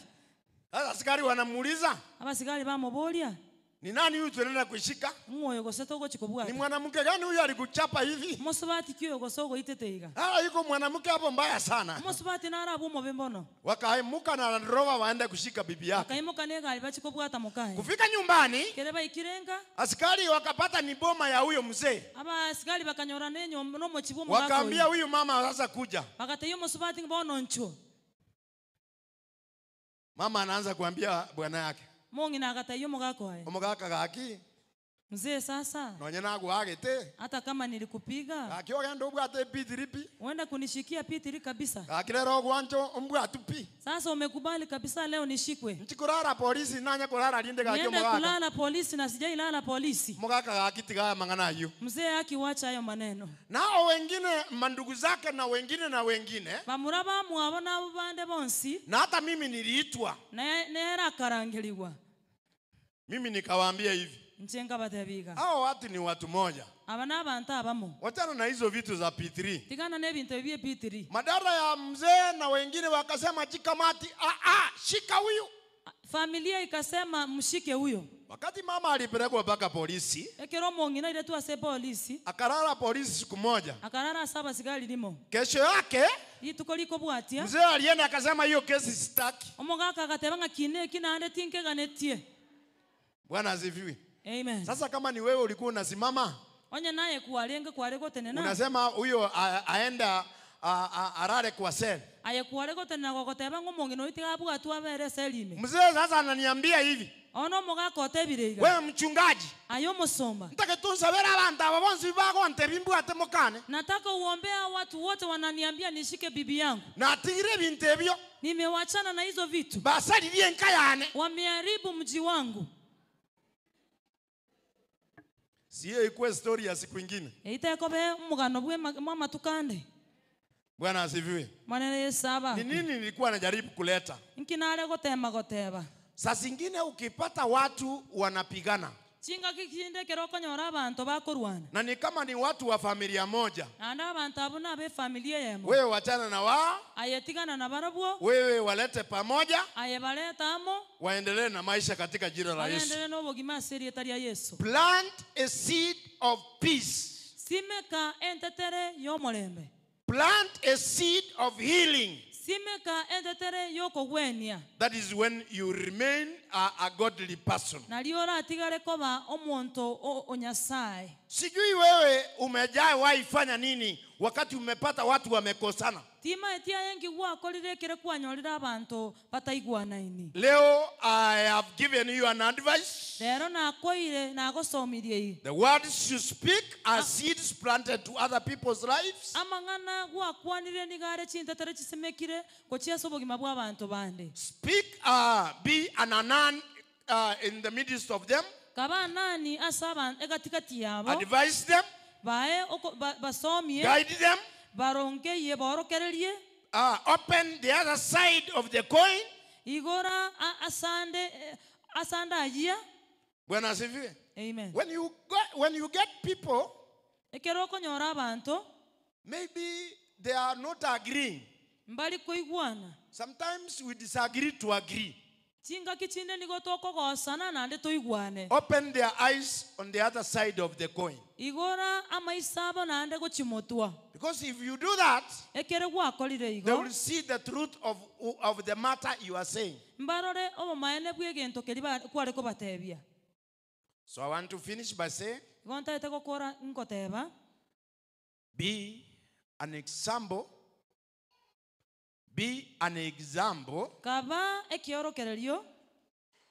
Sasa askari wanamuuliza,
Abasigari bamoboria.
Ni nani huyu tunaenda kushika?
Ng'oyo gose togochikobwata.
Ni mwanamke gani huyu alikuchapa hivi?
Mosubati ki oyo gose ogoitete iga?
Ah, yuko mwanamke hapo mbaya sana.
Mosubati narabu omobe mbono.
Wakaimuka na Land Rover waende kushika bibi yake.
Wakaimuka ne gari bachikobwata mokaye.
Kufika nyumbani,
Kere baikirenga,
askari wakapata ni boma ya huyo mzee.
Aba askari bakanyora nenyo nomochi bwo omogaka
Wakaambia
oyo.
huyu mama sasa kuja.
Bakateyo mosubati bono ncho.
Mama anaanza kuambia bwana yake.
Mong'ina akataiyo omogaka oye.
Omogaka gaki?
Mzee sasa.
Nonye naguagete.
Hata kama nilikupiga.
Gaki ogenda obwate P3 pi.
Uenda kunishikia P3 kabisa.
Gaki rero ogwancho ombwatu pi.
Sasa umekubali kabisa leo nishikwe.
Nchikurara polisi nanya kurara linde gaki
Niende
omogaka.
kulala polisi na sijailala polisi.
Omogaka gaki tigaya mang'ana ayio.
Mzee haki wacha hayo maneno.
Nao wengine mandugu zake na wengine na wengine.
Bamura bamwabo nabo bande bonsi.
Na hata mimi niliitwa.
Na nera akarangeliwa.
Mimi nikawaambia hivi.
Nchenga batebiga.
Hao watu ni watu moja.
Aba n'abantu abamo.
Wachana na hizo vitu za P3.
Tigana n'ebintu ebye P3.
Madara ya mzee na wengine wakasema jikamati, shika huyu.
Familia ikasema mshike huyo.
Wakati mama alipelekwa mpaka polisi,
Ekero mong'ina ile tu ase polisi.
Akalala polisi siku moja.
Akalala saba sigari limo.
Kesho yake
Rituko likobwatia.
Mzee alienda akasema hiyo kesi sitaki.
Omogaka agateba ng'a kine kinande tinkeganetie.
Bwana asifiwe.
Amen.
Sasa kama ni wewe ulikuwa unasimama,
Onye naye kuarenge kware gotenena.
Unasema huyo aenda arare kwa sel.
Aye kuare gotenena gogoteba ng'o omong'ina oyo tiga abwatwe abere selime.
Mzee sasa ananiambia hivi.
Ono omogaka otebire iga.
Wewe mchungaji.
Aye omosomba.
Nitake tunsabere abantu abo bonsi bagonte bimbwate mokane.
Nataka uombea watu wote wananiambia nishike bibi yangu.
Natigire bintu ebyo.
Nimewachana na hizo vitu.
Basalirie nka yane.
Wameharibu mji wangu.
Si hiyo ikuwe story ya siku ingine.
Eitekobe omogano bwa amatuko ande.
Bwana asifiwe.
Mwanene Yesu aba.
Ni nini nilikuwa najaribu kuleta?
Nkinare gotema goteba.
Saa zingine ukipata watu wanapigana
Chingaki chinde kero okonyora abanto bakorwana.
na ni kama ni watu wa familia moja,
Naende abanto abo nabe efamilia eyemo.
wewe wachana na wao,
Aye tigana na barabwo.
wewe walete pamoja,
Aye bareta amo.
waendelee na maisha katika jina la Yesu.
Bagenderere na obogima ase erieta ria Yesu.
Plant a seed of peace.
Simeka entetere y'omorembe.
Plant a seed of healing.
Simeka entetere y'okogwenia.
That is when you remain a godly person.
Nario oratigare koba omonto o Nyasaye.
Sijui wewe umejaa waifanya nini wakati umepata watu wamekosana.
Timaeti aye ngigwakorire ekere kwanyorire abanto bataigwanaini.
Leo I have given you an advice.
Rero nakoire nagosomirie ii.
The words you speak are seeds planted to other people's lives.
Amang'ana gwakwanire nigare chintetere chisemekire gochia ase obogima bwa abanto bande.
Speak, be an anan in the midst of them.
Kaba nani ase egatigati yabo.
Advise them.
Bae basomie.
Guide them.
Barongeye borokererie.
Open the other side of the coin.
Igora asande asanda ayia.
Bwana asifiwe.
Amen.
When you get people,
ekero okonyora abanto,
maybe they are not agreeing.
Mbari koigwana.
Sometimes we disagree to agree.
Chingaki chinde nigo tokogosana nande toigwane.
Open their eyes on the other side of the coin.
Igora amaisabo nande gochimotwa.
Because if you do that,
ekere gwakorire igo,
they will see the truth of the matter you are saying.
Mbarore obomaene bw'egento keri kware kobatebia.
So I want to finish by saying,
Igo ntaete gokora nkoteba,
be an example. Be an example.
Kaba ekiorokererio.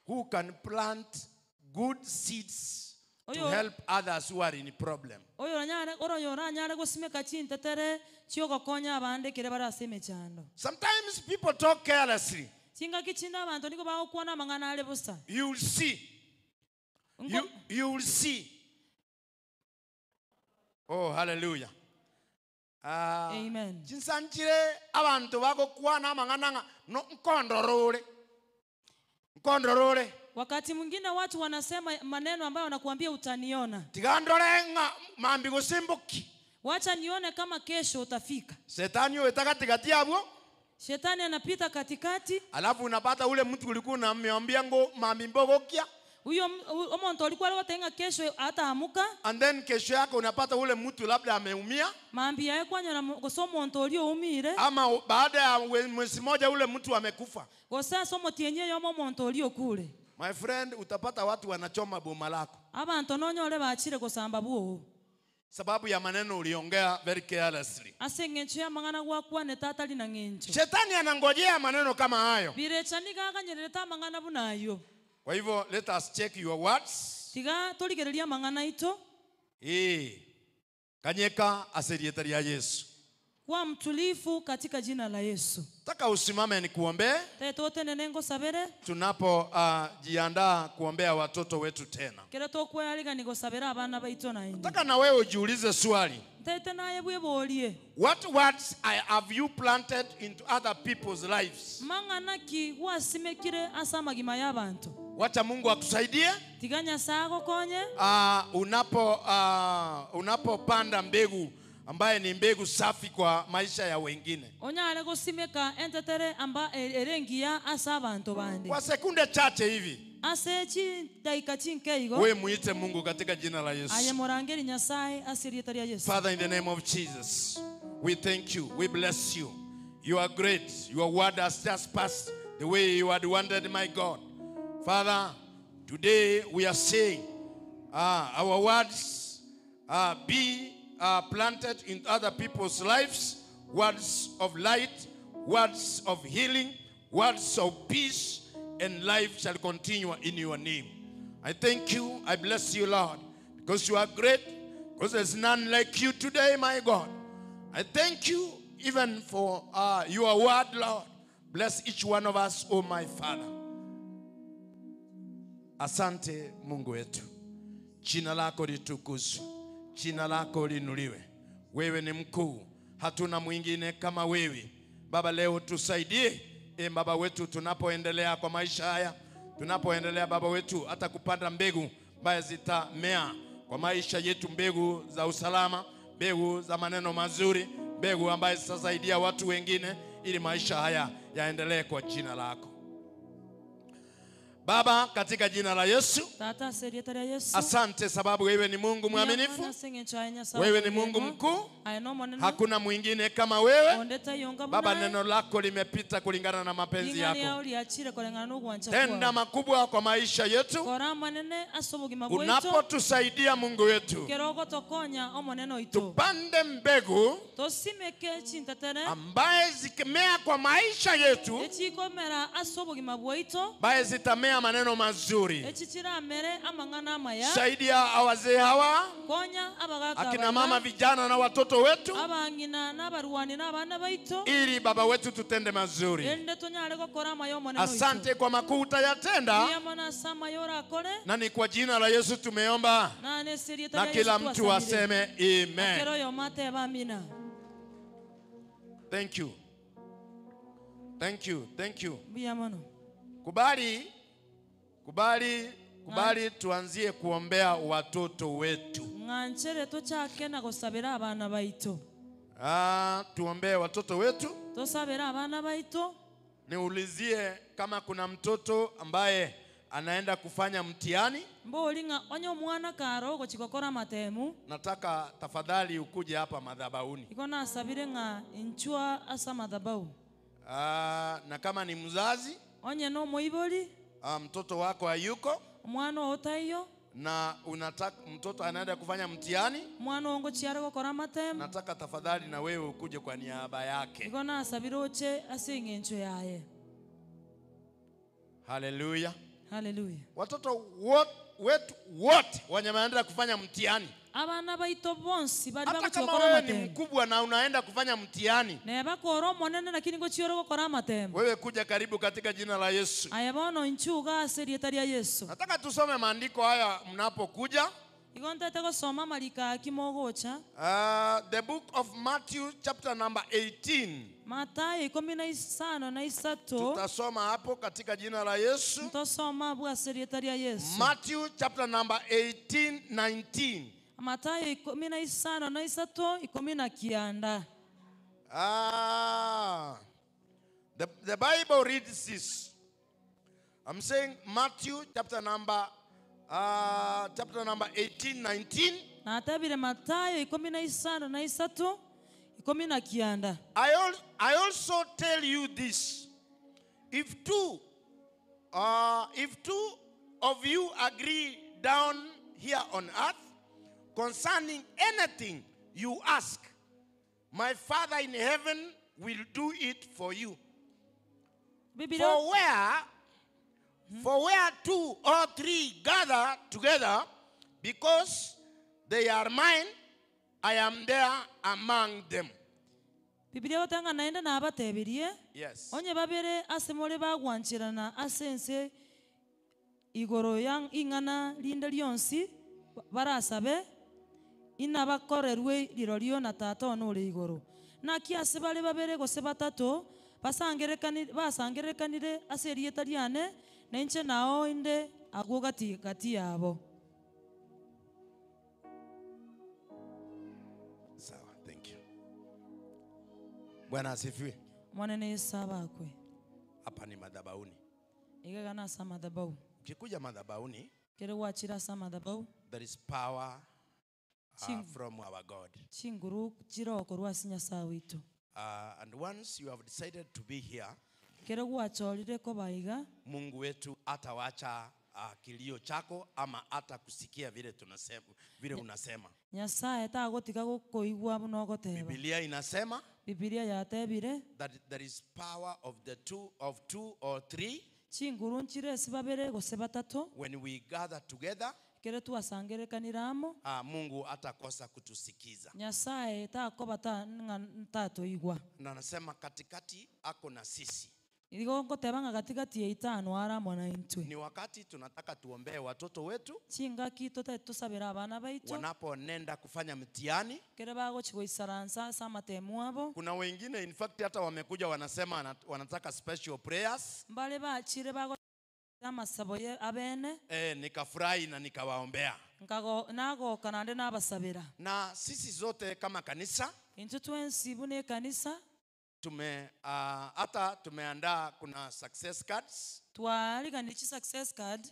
Who can plant good seeds to
Oyo
help others who are in problem.
Oyo oranyare, oroyo oranyare gosimeka chintetere chiogokonya abande kere barase emechando.
Sometimes people talk carelessly.
Chingaki chinde abanto nigo bagokwana amang'ana are bosa.
You will see. You will see. Oh, hallelujah.
Amen.
Chinsanchire abantu bagokwana amang'ana no nkondorore. Nkondorore.
Wakati mwingine watu wanasema maneno ambayo wanakuambia utaniona.
Tigandore ng'a mambi gosimbuki.
Wacha nione kama kesho utafika.
Shetani yote katikati yabo.
Shetani anapita katikati.
Alafu unapata ule mtu ulikuwa unamwambia ngo mambi mbogokia.
Huyo omonto alikuwa alotenga kesho ataamuka.
And then kesho yako unapata ule mtu labda ameumia.
Mambi yae kwanya na goso omonto ulioumire.
Ama baada ya mwezi mmoja ule mtu amekufa.
Gosa somo tienye yomo omonto uliokule.
My friend, utapata watu wanachoma boma lako.
Abantu nonyore bachire gosamba buo.
Sababu ya maneno uliongea very carelessly.
Ase ng'encho ya mang'ana gwakwane tatari na ng'encho.
Shetani anangojea maneno kama hayo.
Birecha nigaganyerereta mang'ana bunayo.
Kwa hivyo let us check your words.
Tiga torigereria mang'ana ito.
Kanyeka aserieta ya Yesu.
Kuwa mtulifu katika jina la Yesu.
Taka usimame nikuombee.
Tetote nenengo sabere.
Tunapo jiandaa kuombea watoto wetu tena.
Kero tokweyariga nigosabera abana baito na ine.
Taka na wewe ujiulize swali.
Tete naye bwebolie.
What words have you planted into other people's lives?
Mang'ana ki wasimekire asa magima y'abantu.
Wacha Mungu akusaidie.
Tiganya sago konye.
Unapopanda mbegu ambaye ni mbegu safi kwa maisha ya wengine.
Onyare gosimeka entetere amba erengia asa abantu bande.
Kwa sekunde chache hivi.
Ase chi dakika chinke igo.
Wewe muite Mungu katika jina la Yesu.
Aye morangeri Nyasaye asirieta ria Yesu.
Father, in the name of Jesus, we thank you, we bless you. You are great. Your word has just passed the way you had wanted, my God. Father, today we are saying our words be planted in other people's lives, words of light, words of healing, words of peace, and life shall continue in your name. I thank you, I bless you, Lord, because you are great, because there's none like you today, my God. I thank you even for your word, Lord. Bless each one of us, oh my Father. Asante Mungu wetu. Jina lako litukuzwe, jina lako liinuliwe. Wewe ni mkuu, hatuna mwingine kama wewe. Baba, leo tusaidie, e Baba wetu, tunapoendelea kwa maisha haya, tunapoendelea Baba wetu, hata kupanda mbegu ambaye zitamea kwa maisha yetu, mbegu za usalama, mbegu za maneno mazuri, mbegu ambaye zitasaidia watu wengine, ili maisha haya yaendelee kwa jina lako Baba, katika jina la Yesu.
Tata ase erieta ria Yesu.
Asante sababu wewe ni Mungu mwaminifu,
Ase eng'encho aye Nyasaye
wewe ni
okwegena,
Mungu mkuu,
aye nomonene,
hakuna mwingine kama wewe.
onde taiyo
Baba,
buna
neno lako limepita kulingana na mapenzi
ring'ana
yako.
yao riachire koreng'ana na ogwancha
Tenda
kwao.
makubwa kwa maisha yetu
Kora amanene ase obogima bwaito,
unapotusaidia Mungu wetu,
kero ogotokonya omonene oito,
tupande mbegu
tosimeke chintetere
ambaye zikimea kwa maisha yetu,
echikomera ase obogima bwaito,
ambaye zitamea maneno mazuri.
echi chiramere amang'ana amaya.
Saidia wazee hawa,
Konya abagaka
akina mama,
abaya,
vijana na watoto wetu,
abang'ina na abarwani na abana baito,
ili baba wetu tutende mazuri.
ende tonyare gokora amaya omonene oito.
Asante kwa makuu utayatenda,
Mbuya ase amaya orakore,
na ni kwa jina la Yesu tumeomba,
na nese erieta
na
ria
kila
Yesu
mtu
twasabire.
aseme amen.
Ekero oyomo atebe amina.
Thank you. Thank you. Thank you.
Mbuya mono.
Kubali, kubali, kubali tuanzie kuombea watoto wetu.
Ng'anchere tochake na gosabera abana baito.
Ah, tuombee watoto wetu.
Tosabera abana baito.
Niulizie kama kuna mtoto ambaye anaenda kufanya mtihani.
Mbori ng'a onye omwana karo ogochi gokora amatemu,
Nataka tafadhali ukuje hapa madhabahuni.
igo nasabire ng'a inchwa ase amadhabahu.
Ah, na kama ni mzazi,
Onye na omoibori,
ah, mtoto wako hayuko
omwana oo taiyo,
na unataka mtoto anaenda kufanya mtihani,
omwana oo ngochi are gokora amatemu,
nataka tafadhali na wewe ukuje kwa niaba yake.
igo nasabire oche ase eng'encho yaye.
Haleluya.
Haleluya.
Watoto wetu wote wenye wanaenda kufanya mtihani,
Abana baito bonsi bari
hata
bagochi
kama
gokora
wewe ni
amatemu,
mkubwa na unaenda kufanya mtihani,
neba kora omonene lakini ngochi ore gokora amatemu,
wewe kuja karibu katika jina la Yesu.
aye bono inchuga ase erieta ria Yesu.
Nataka tusome maandiko haya mnapokuja.
Igo ntete gosoma amariko aki mogocha.
The book of Matthew chapter number 18.
Mathayo ikumi na isano na isato.
Tutasoma hapo katika jina la Yesu.
Ntosoma abwo ase erieta ria Yesu.
Matthew chapter number 18, 19.
Mathayo ikumi na isano na isato, ikumi na kianda.
Ah, the Bible reads this. I'm saying Matthew chapter number 18, 19.
Natabire Mathayo ikumi na isano na isato, ikumi na kianda.
I also tell you this. If two of you agree down here on earth concerning anything you ask, my Father in heaven will do it for you.
Biblia
For where two or three gather together, because they are mine, I am there among them.
Biblia gotanga naende nabatebirie.
Yes.
Onye babere ase more bagwancherana ase ense igoro ya ing'ana rinde rionsi barasabe, inabakorerwe rirorio na tata one ore igoro. Naki ase bare babere gose batato basangerekanire ase erieta riane, nainche nao inde agwo gati gati yabo.
Sawa, thank you. Bwana asifiwe.
Mwanene Yesu abakwe.
Hapa ni madhabahuni.
Igega na ase madhabahu.
Ukikuja madhabahuni,
Kere gwachira ase madhabahu,
there is power from our God.
Chinguru chirokorwa ase Nyasaye waitu.
And once you have decided to be here,
Kere gwachorire kobaiga,
Mungu wetu atawacha kilio chako ama hata kusikia vile tunasema, vile unasema.
Nyasaye tagotiga gokoigwa buna ogoteba.
Biblia inasema
Biblia yatebire
that there is power of the two of two or three
chinguru nchire ase babere gose batato,
when we gather together,
kere twasangerekanire amo,
Mungu atakosa kutusikiza.
Nyasaye takoba ta ng'a tatoigwa.
Na anasema katikati ako na sisi.
Igo nkoteba ng'a gatigati ya itano are amo naintwe.
Ni wakati tunataka tuombee watoto wetu
Chingaki totagete tosabere abana baito.
wanaponenda kufanya mtihani.
Kere bagochi goisaransa ase amatemu abo.
Kuna wengine in fact hata wamekuja wanasema wanataka special prayers.
Mbare bachire bago amasabo ye abene.
Eh, nikafurahi na nikawaombea.
Nkago nagoka naende nabasabera.
Na sisi zote kama kanisa
Intwe twensi buna ekanisa
tume hata tumeandaa kuna success cards.
Twariganirie chi success card.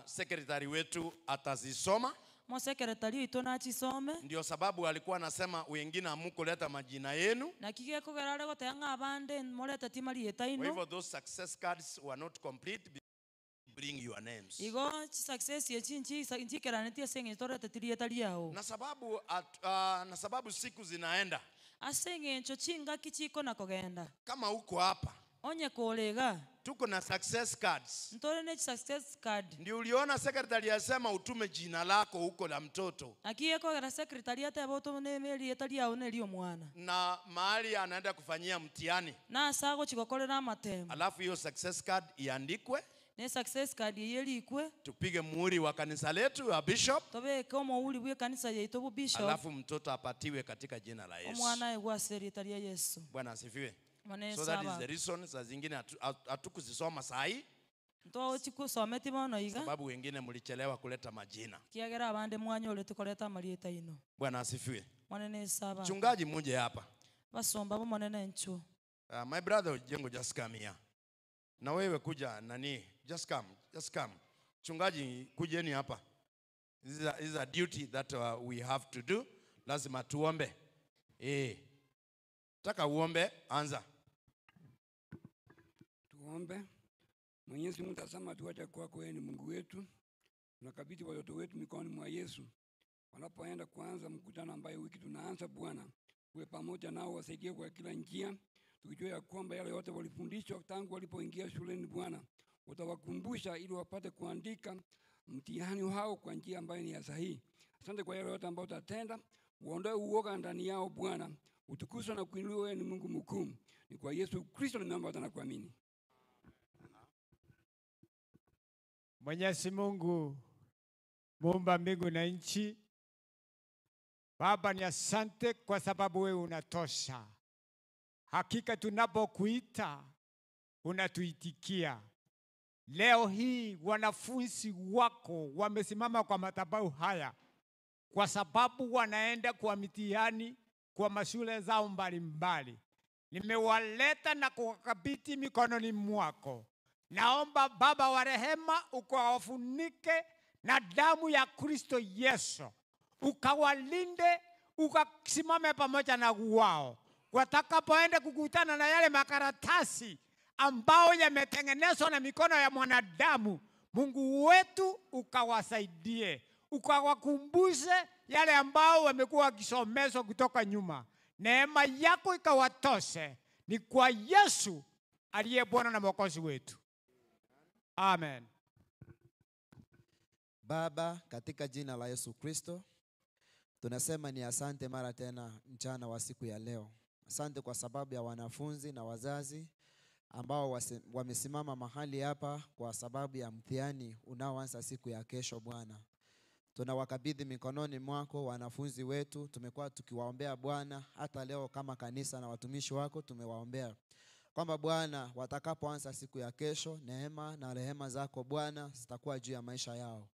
Secretary wetu atazisoma.
Mosekretari oito nachisome.
Ndio sababu alikuwa anasema wengine hamukuleta majina yenu.
Naki gekogera are goteba ng'a abande morete timarieta
Kwa
ino.
hivyo those success cards were not complete. Bring your names.
Igo chi success echi nchikeranetie ase eng'encho torete tirieta riao.
Na sababu na sababu siku zinaenda.
Ase eng'encho chingaki chiko na kogenda.
Kama uko hapa.
Onye korega.
Tuko na success cards.
Ntore ne success card.
Ndio uliona secretary asema utume jina lako huko la mtoto.
Naki ekogera secretary ateba otume erieta riao nerio omwana.
Na mahali anaenda kufanyia mtihani.
Na ase agochi gokorera amatemo.
Alafu hiyo success card iandikwe.
Ne success card yerikwe.
Tupige muhuri wa kanisa letu wa bishop.
Tobeke omuhuri bwe kanisa yetu bu bishop.
Alafu mtoto apatiwe katika jina la Yesu.
Omwana egwa ase erieta ria Yesu.
Bwana asifiwe.
Bwana
So that
Yesu
is the reason saa zingine hatukusoma saa hii.
Ntochikusometi bono iga.
Sababu wengine mlichelewa kuleta majina.
Kiagera abande mwanyore tukoleta amarieta ino.
Bwana asifiwe.
Mwanene Yesu aba.
Mchungaji muje hapa.
Basomba bo monene nchu.
My brother Jengo just come here. Na wewe kuja nani? Just come, just come. Mchungaji kujeni hapa. This is a duty that we have to do. Lazima tuombe. Taka uombe, anza.
Tuombe. Mwenyezi Mungu, tazama tuache kwako, wewe ni Mungu wetu. Tunakabidhi watoto wetu mikononi mwa Yesu. Wanapoenda kuanza mkutano ambaye wiki tunaanza, Bwana, uwe pamoja nao, wasaidie kwa kila njia, tukijua ya kwamba yale yote walifundishwa tangu walipoingia shuleni, Bwana, utawakumbusha ili wapate kuandika mtihani wao kwa njia ambayo ni ya sahihi. Asante kwa yale yote ambayo utatenda, uondoe uoga ndani yao Bwana, utukuzwe na kuinuliwa, wewe ni Mungu mkuu. Ni kwa Yesu Kristo nimeomba na kuamini.
Mwenyezi Mungu muumba mbingu na nchi, Baba ni asante kwa sababu wewe unatosha. Hakika tunapokuita unatuitikia. Leo hii wanafunzi wako wamesimama kwa madhabahu haya kwa sababu wanaenda kwa mitihani kwa mashule zao mbalimbali. Nimewaleta na kuwakabidhi mikononi mwako. Naomba Baba wa rehema ukawafunike na damu ya Kristo Yesu, ukawalinde, ukasimame pamoja na wao watakapoenda kukutana na yale makaratasi ambao yametengenezwa na mikono ya mwanadamu. Mungu wetu ukawasaidie, ukawakumbushe yale ambao wamekuwa wakisomeshwa kutoka nyuma. Neema yako ikawatoshe. Ni kwa Yesu aliye Bwana na Mwokozi wetu. Amen.
Baba, katika jina la Yesu Kristo, tunasema ni asante mara tena mchana wa siku ya leo. Asante kwa sababu ya wanafunzi na wazazi ambao wamesimama mahali hapa kwa sababu ya mtihani unaoanza siku ya kesho. Bwana, tunawakabidhi mikononi mwako wanafunzi wetu. Tumekuwa tukiwaombea Bwana, hata leo kama kanisa na watumishi wako tumewaombea kwamba Bwana, watakapoanza siku ya kesho, neema na rehema zako Bwana zitakuwa juu ya maisha yao.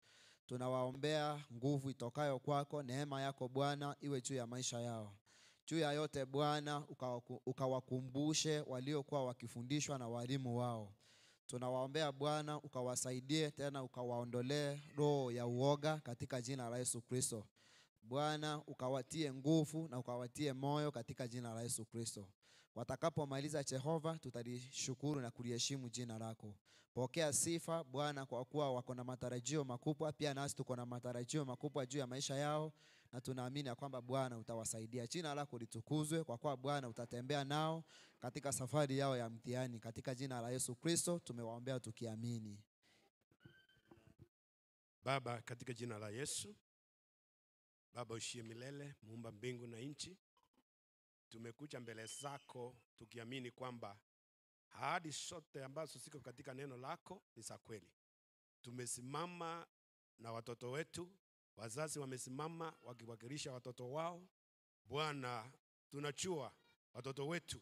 Tunawaombea nguvu itokayo kwako, neema yako Bwana iwe juu ya maisha yao. Juu ya yote Bwana, ukawakumbushe waliokuwa wakifundishwa na walimu wao. Tunawaombea Bwana, ukawasaidie tena, ukawaondolee roho ya uoga katika jina la Yesu Kristo. Bwana, ukawatie nguvu na ukawatie moyo katika jina la Yesu Kristo. Watakapomaliza Jehova, tutalishukuru na kuliheshimu jina lako. Pokea sifa Bwana, kwa kuwa wako na matarajio makubwa, pia nasi tuko na matarajio makubwa juu ya maisha yao, na tunaamini ya kwamba Bwana utawasaidia. Jina lako litukuzwe, kwa kuwa Bwana utatembea nao katika safari yao ya mtihani. Katika jina la Yesu Kristo tumewaombea tukiamini.
Baba, katika jina la Yesu, Baba ushie milele, muumba mbingu na nchi, tumekuja mbele zako tukiamini kwamba Ahadi zote ambazo ziko katika neno lako ni za kweli. Tumesimama na watoto wetu, wazazi wamesimama wakiwakilisha watoto wao. Bwana, tunajua watoto wetu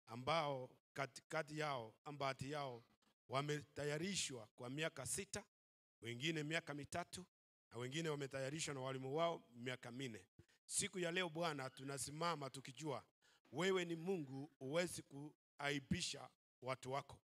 ambao katikati yao ambati yao wametayarishwa kwa miaka sita, wengine miaka mitatu, na wengine wametayarishwa na walimu wao miaka minne. Siku ya leo Bwana, tunasimama tukijua wewe ni Mungu, huwezi kuaibisha watu wako.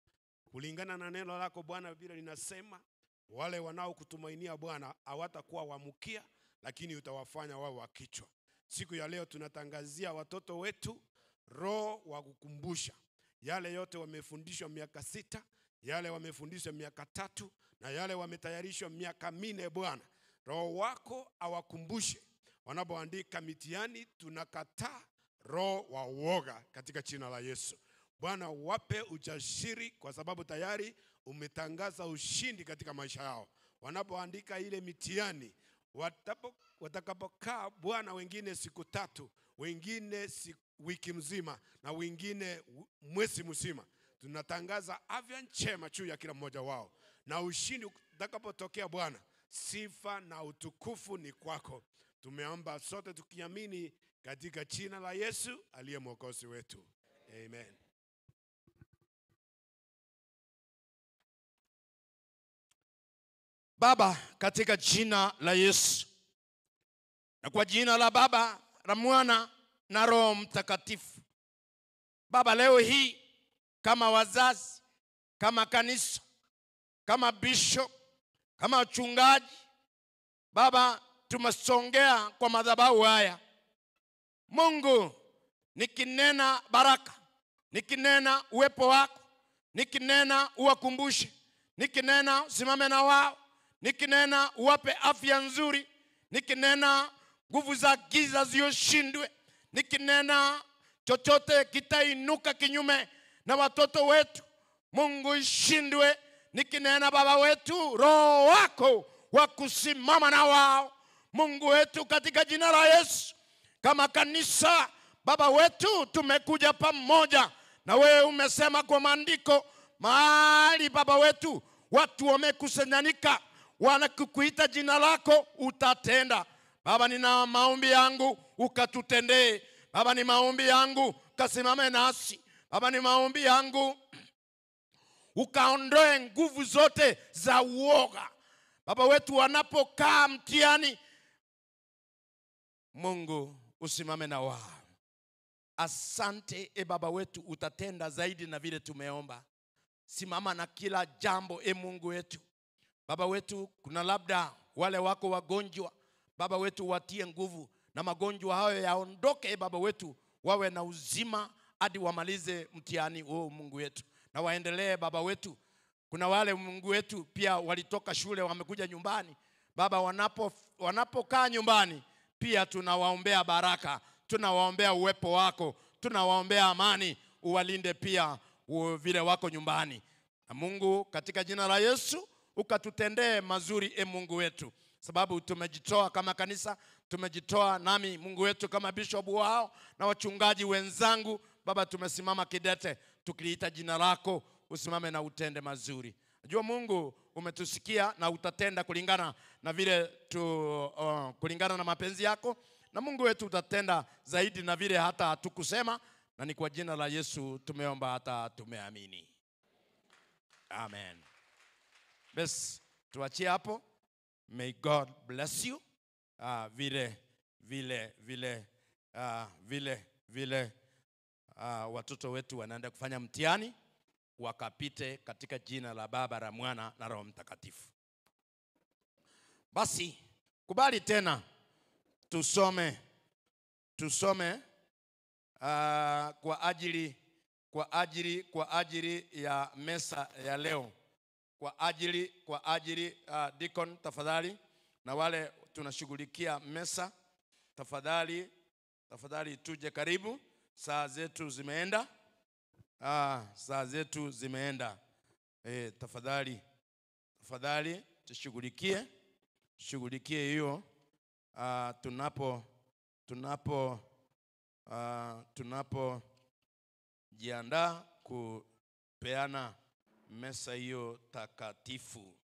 Kulingana na neno lako Bwana, vile linasema, wale wanaokutumainia Bwana hawatakuwa wa mkia, lakini utawafanya wawe wa kichwa. Siku ya leo tunatangazia watoto wetu roho wa kukumbusha yale yote wamefundishwa miaka sita, yale wamefundishwa miaka tatu, na yale wametayarishwa miaka minne. Bwana, roho wako awakumbushe wanapoandika mitihani. Tunakataa roho wa uoga katika jina la Yesu. Bwana, wape ujasiri, kwa sababu tayari umetangaza ushindi katika maisha yao. Wanapoandika ile mitihani, watakapokaa Bwana, wengine siku tatu, wengine siku, wiki mzima na wengine mwezi mzima, tunatangaza afya njema juu ya kila mmoja wao, na ushindi utakapotokea Bwana, sifa na utukufu ni kwako. Tumeomba sote tukiamini katika jina la Yesu aliye mwokozi wetu, amen.
Baba, katika jina la Yesu na kwa jina la Baba la Mwana na Roho Mtakatifu. Baba, leo hii kama wazazi, kama kanisa, kama bishop, kama wachungaji, Baba, tumesongea kwa madhabahu haya. Mungu, nikinena baraka, nikinena uwepo wako, nikinena uwakumbushe, nikinena usimame na wao, nikinena uwape afya nzuri, nikinena nguvu za giza zioshindwe, nikinena chochote kitainuka kinyume na watoto wetu, Mungu ishindwe. Nikinena Baba wetu, roho wako wa kusimama na wao, Mungu wetu, katika jina la Yesu. Kama kanisa, Baba wetu, tumekuja pamoja na wewe. Umesema kwa maandiko, mahali Baba wetu watu wamekusanyika wanakukuita jina lako, utatenda. Baba, nina maombi yangu ukatutendee. Baba, ni maombi yangu kasimame nasi. Baba, ni maombi yangu ukaondoe nguvu zote za uoga. Baba wetu, wanapokaa mtihani, Mungu usimame na wao. Asante e Baba wetu, utatenda zaidi na vile tumeomba. Simama na kila jambo e Mungu wetu. Baba wetu, kuna labda wale wako wagonjwa, Baba wetu watie nguvu na magonjwa hayo yaondoke, e Baba wetu, wawe na uzima hadi wamalize mtihani huo, Mungu wetu, na waendelee Baba wetu. Kuna wale Mungu wetu pia walitoka shule wamekuja nyumbani, Baba, wanapokaa nyumbani pia tunawaombea baraka, tunawaombea uwepo wako, tunawaombea amani, uwalinde pia vile wako nyumbani. Na Mungu, katika jina la Yesu ukatutendee mazuri, e Mungu wetu, sababu tumejitoa kama kanisa, tumejitoa nami Mungu wetu kama bishop wao na wachungaji wenzangu, Baba, tumesimama kidete tukiliita jina lako, usimame na utende mazuri. Najua Mungu umetusikia na utatenda kulingana na vile kulingana na mapenzi yako, na Mungu wetu utatenda zaidi na vile hata hatukusema, na ni kwa jina la Yesu tumeomba hata tumeamini, amen. Basi tuachie hapo. May God bless you. Vile vile vile vile vile watoto wetu wanaenda kufanya mtihani, wakapite katika jina la Baba la Mwana na Roho Mtakatifu. Basi kubali tena tusome kwa ajili ya mesa ya leo, kwa ajili deacon tafadhali, na wale tunashughulikia mesa tafadhali, tafadhali tuje karibu. Saa zetu zimeenda. Saa zetu zimeenda. Tafadhali, tafadhali tushughulikie hiyo tunapo tunapo jiandaa ku Peana mesa hiyo takatifu.